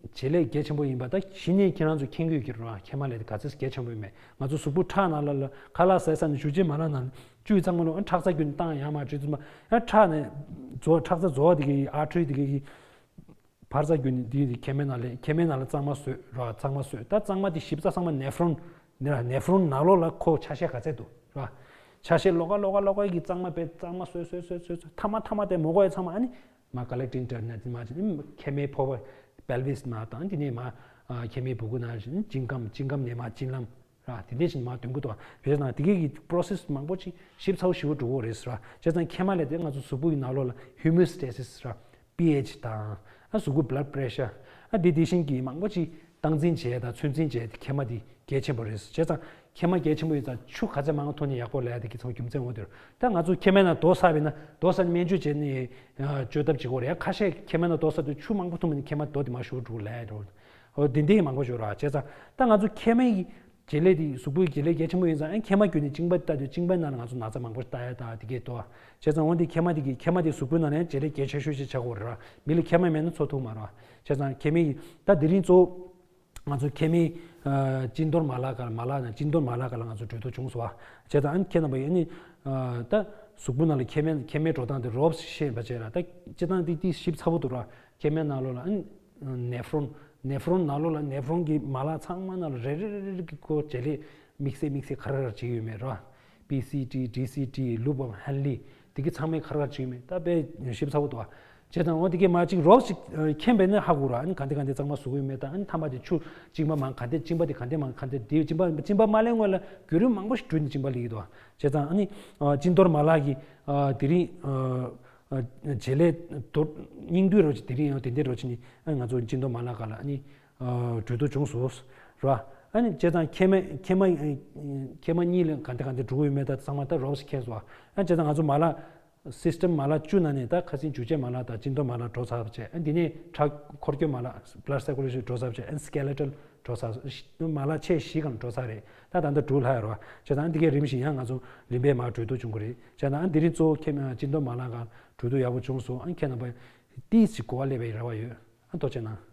བྱེད་ལས་གལ་ཆེན་པོ་ཡིན་པ་ད་གཞི་ནས་ཁྱེད་རང་ཚོ་མཁྱེན་གྱི་ཡོད་ཀྱི་རེད་བ། མཁལ་མ་ལས་དེ་ག་ཚོད་གལ་ཆེན་པོ་ཡིན་མེད། ང་ཚོ་གཟུགས་པོ་ཁྲག་ནང་ལ་ལ་ཁ་ལག་ཟས་ཚར་ནས་བཞུ་རྗེས་མ་ལ་ནང་བཅུད་གཙང་མ་ལོག་ཨ་ཁྲག་རྩ་རྒྱུན་བཏང་ཡང་མ་བཅུད་ཙམ་པ་ཡང་ཁྲག་ནས་རྫོགས། ཁྲག་རྩ་རྫོགས་དེ་གའི་ཨར་ཊི་རི་དེ་གའི་འཕར་རྩ་རྒྱུན་དེ་མཁལ་མའི་ནང་ལ་མཁལ་མའི་ནང་ལ་གཙང་མ་བཟོས་ར། གཙང་མ་བཟོས། ད་གཙང་མ་དེ་ཞིབ་ཚགས་ཚང་མ་ནེ་ཕ་རོན་ནེ་ཕ་རོན་ནང་ལོགས་ལ་ཁོ་ཆ་ཤས་ག་ཚད་འདུག་ར། ཆ་ཤས་ལོགས་ཀ་ལོགས་ཀ་ལོགས་ཀ་གི་གཙང་མ་བེད་གཙང་མ་བཟོས་བཟོས་བཟོས་བཟོས་མཐའ་མ་མཐའ་མ་དེ་མོ་གོ་ཡ་ཚང་མ་ཨ་ནི་མ་ཀ་ལེག་ཊིང་ཊར་ནེལ་དེ་མ་བྱས་ནི་མཁལ་མའི་ཕོར་པ་པེལ་ཝིས་ནང་དང་དེ་ནས་མ་མཁལ་མའི་སྦུ་གུ་ནང་བཞིན་གཅིན་སྐམ། གཅིན་སྐམ་ནས་མ་གཅིན་ལམ། ར། དེ་འདྲ་ཞིག་མར་འདོན་གྱི་འདུག་བ། བྱས་ཙང་དེ་གའི་གི་པོ་རོ་སེ་སི་མང་པོ་ཅིག་ཞིབ་ཚགས་པོ་ཞེ་པོ་འགྲོ་གི་རེད་ཟེར་བ། བྱས་ཙང་མཁལ་མ་ལས་དེ་ང་ཚོ་གཟུགས་པོ་ཡི་ནང་ལོགས་ལ་ཧོ་མིའོ་སི་ཊེ་སི་སི་ར། པི་ཨེཆ་དང་། ཨ་གཟུགས་པོ་བྷ་ལཌ་པི་རེ་ཤར། ཨ་དེ་དེ་བཞིན་གྱི་མང་པོ་ཅིག་སྟངས་འཛིན་བྱས་དང་ཚོད་འཛིན་བྱས་ཏེ་མཁལ་མ་དེ་གལ་ཆེན་པོ་རེད། བྱས་ཙང་མཁལ་མ་གལ་ཆེན་པོ་ཡིན་ཙང་ཆུ་ག་ཚད་མང་བ་འཐུང་ན་ཡག་པོ་ལབ་ཡ་དེ་གི་ཚང་རྒྱུ་མཚན་འོ་དེ་རེད། ད་ང་ཚོ་མཁལ་མའི་ནང་རྡོ་ཟ་བས་ན་རྡོ་ཟ་ནས་སྨན་བཅོས་བྱས་ནས་བཅོས་ཐབས་བྱེད་དགོས་རེད། ཡང་ཁ་ཤས་མཁལ་མའི་ནང་རྡོ་ཟ་དུས་ཆུ་མང་པོ་འཐུང་བས་ན་མཁལ་མ་རྡོ་དེ་མར་ཤོར་འགྲོ་ལབ་ཡ་རེད། འོ་དེ་འདྲའི་མང་པོ་ཡོད་ར། བྱས་ཙང་ད་ང་ཚོ་མཁལ་མའི་བྱེད་ལས་དེ་གཟུགས་པོའི་བྱེད་ལས་གལ་ཆེན་པོ་ཡིན་ཙང་ཨ་མཁལ་མ་བརྒྱུད་ནས་གཅིན་པ་ལྟ་དུས་གཅིན་པའི་ནང་ལ་ང་ཚོ་ན་ཚ་མང་པོ་ལྟ་ཡ་ད་དེ་གས་དོ། བྱས་ཙང་འོ་དེ་མཁལ་མ་དེ་གི་མཁལ་མ་དེ་གཟུགས་པོའི་ནང་ནས་བྱེད་ལས་གལ་ཆེ་ཤོས་ཤིག་ཆགས་ཀྱི་ཡོད་རེད་ར། མི་ལ་མཁལ་མ་མེད་ན་འཚོ་ཐུབ་མ་རེད་བ། བྱས་ཙང་མཁལ་མའི་ད་དེ་རིང་གཙོ་བོ་ང་ཚོ་མཁལ་མའི་ཨ་གཅིན་གཏོར་མ་ལག་སྒང་ལ་མ་ལག་ནང་གཅིན་གཏོར་མ་ལག་སྒང་ལ་ང་ཚོ་གྲོས་བསྡུར་བྱུང་སོང་བ། བྱས་ཙང་ཨ་ནི་ཁྱེད་རྣམ་པ་ཡིན་ནི་ཨ་ད་གཟུགས་པོ་ནང་ལ་མཁལ་མའི་མཁལ་མའི་འགྲོ་སྟངས་དེ་རོབ་ཤེས་པ་བྱས་ར། ད་སྤྱིར་བཏང་དེ་དེ་ཞིབ་ཚགས་པོ་འདུག་ར། མཁལ་མའི་ནང་ལོགས་ལ་ཨ་ནི་ནེ་ཕ་རོན། ནེ་ཕ་རོན་ནང་ལོགས་ལ་ནེ་ཕ་རོན་གྱི་མ་ལག་ཚང་མ་ནང་ལ་རེ་རེ་རེ་རེ་གི་ཁོ་བྱེད་ལས་དམིགས་བསལ་དམིགས་བསལ་ག་རེ་ག་རེ་བྱེད་ཀྱི་ཡོད་མེད་ར། པི་སི་ཊི། ཌི་སི་ཊི། ལུབ་བམ་ཧན་ལི། དེ་གི་ཚང་མས་ག་རེ་ག་རེ་བྱེད་ཀྱི་མེད་ད་དཔེ་ཞིབ་ཚགས་པོ་འདུག་ཨ། བྱས་ཙང་འོ་དེ་གས་མ་གཅིག་རོབ་ཞིག་མཁྱེན་པས་ན་ཧ་གོ་ར། ཨ་ནི་ག་འདི་ག་འདི་གཙང་མ་བཟོ་གི་ཡོད་མེད་ད། ཨ་ནི་མཐའ་མ་དེ་ཆུ་གཅིན་པ་མང་ག་འདི་གཅིན་པ་དེ་ག་འདི་མང་ག་འདི་དེ་གཅིན་པ་གཅིན་པ་མ་ལེན་སྔོན་ལ་བརྒྱུད་རིམ་མང་པོ་ཞིག་བརྒྱུད་ནས་གཅིན་པ་ལེན་གྱི་འདུག་ཨ། བྱས་ཙང་ཨ་ནི་ཨ་གཅིན་གཏོར་མ་ལག་གི་ཨ་དེ་རིང་ཨ་ཨ་བྱེད་ལས་དོ་སྙིང་བསྡུས་རོ་ཅིག་དེ་རིང་ཡང་དེ་འདྲའི་རོ་ཅིག་ནི་ཨ་ང་ཚོ་གཅིན་གཏོར་མ་ལག་སྒང་ལ་ཨ་ནི་ཨ་གྲོས་བསྡུར་བྱུང་སོང་ར། ཨ་ནི་བྱས་ཙང་མཁལ་མ་མཁལ་མ་མཁལ་མ་གཉིས་ལ་ག་འདི་ག་འདི་འགྲོ་གི་ཡོད་མེད་ད་ཚང་མ་ད་རོབ་ཞིག་མཁྱེན་སོང་། ཨ་ནི་བྱས་ཙང་ང་ཚོ་མ་ལག་སིས་ཊམ་མ་ལག་བཅུ་ནང་ནས་ད་ཁ་སང་འཇུ་བྱེད་མ་ལག་དང་གཅིན་གཏོར་མ་ལག་འགྲོ་ཚར་བ་བྱས། ཨ་འདི་ནས་ཁྲག་འཁོར་སྐྱོད་མ་ལག་blood circulation འགྲོ་ཚར་བ་བྱས། ཨ་skeletal འགྲོ་ཚར། མ་ལག་ཆེ་བཞི་སྒང་འགྲོ་ཚར་རེད། ད་ད་ལྟ་དྲུག་ལྷག་ཡོད་རེད་བ། བྱས་ཙང་ཨ་འདི་གའི་རིམ་བཞིན་ཡང་ང་ཚོ་རིམ་པས་མར་གྲོས་བསྡུར་བྱུང་གི་རེད། བྱས་ཙང་ཨ་འདི་རིང་གཙོ་བོ་ཁྱེད་གཅིན་གཏོར་མ་ལག་སྒང་གྲོས་བསྡུར་ཡག་པོ་བྱུང་སོང་། ཨ་ཁྱེད་རྣམ་པ་ཏིས་ཞིག་གོ་བ་སླེབས་པའི་རེ་བ་ཡོད། ཨ་ཐུགས་རྗེ་གནང་།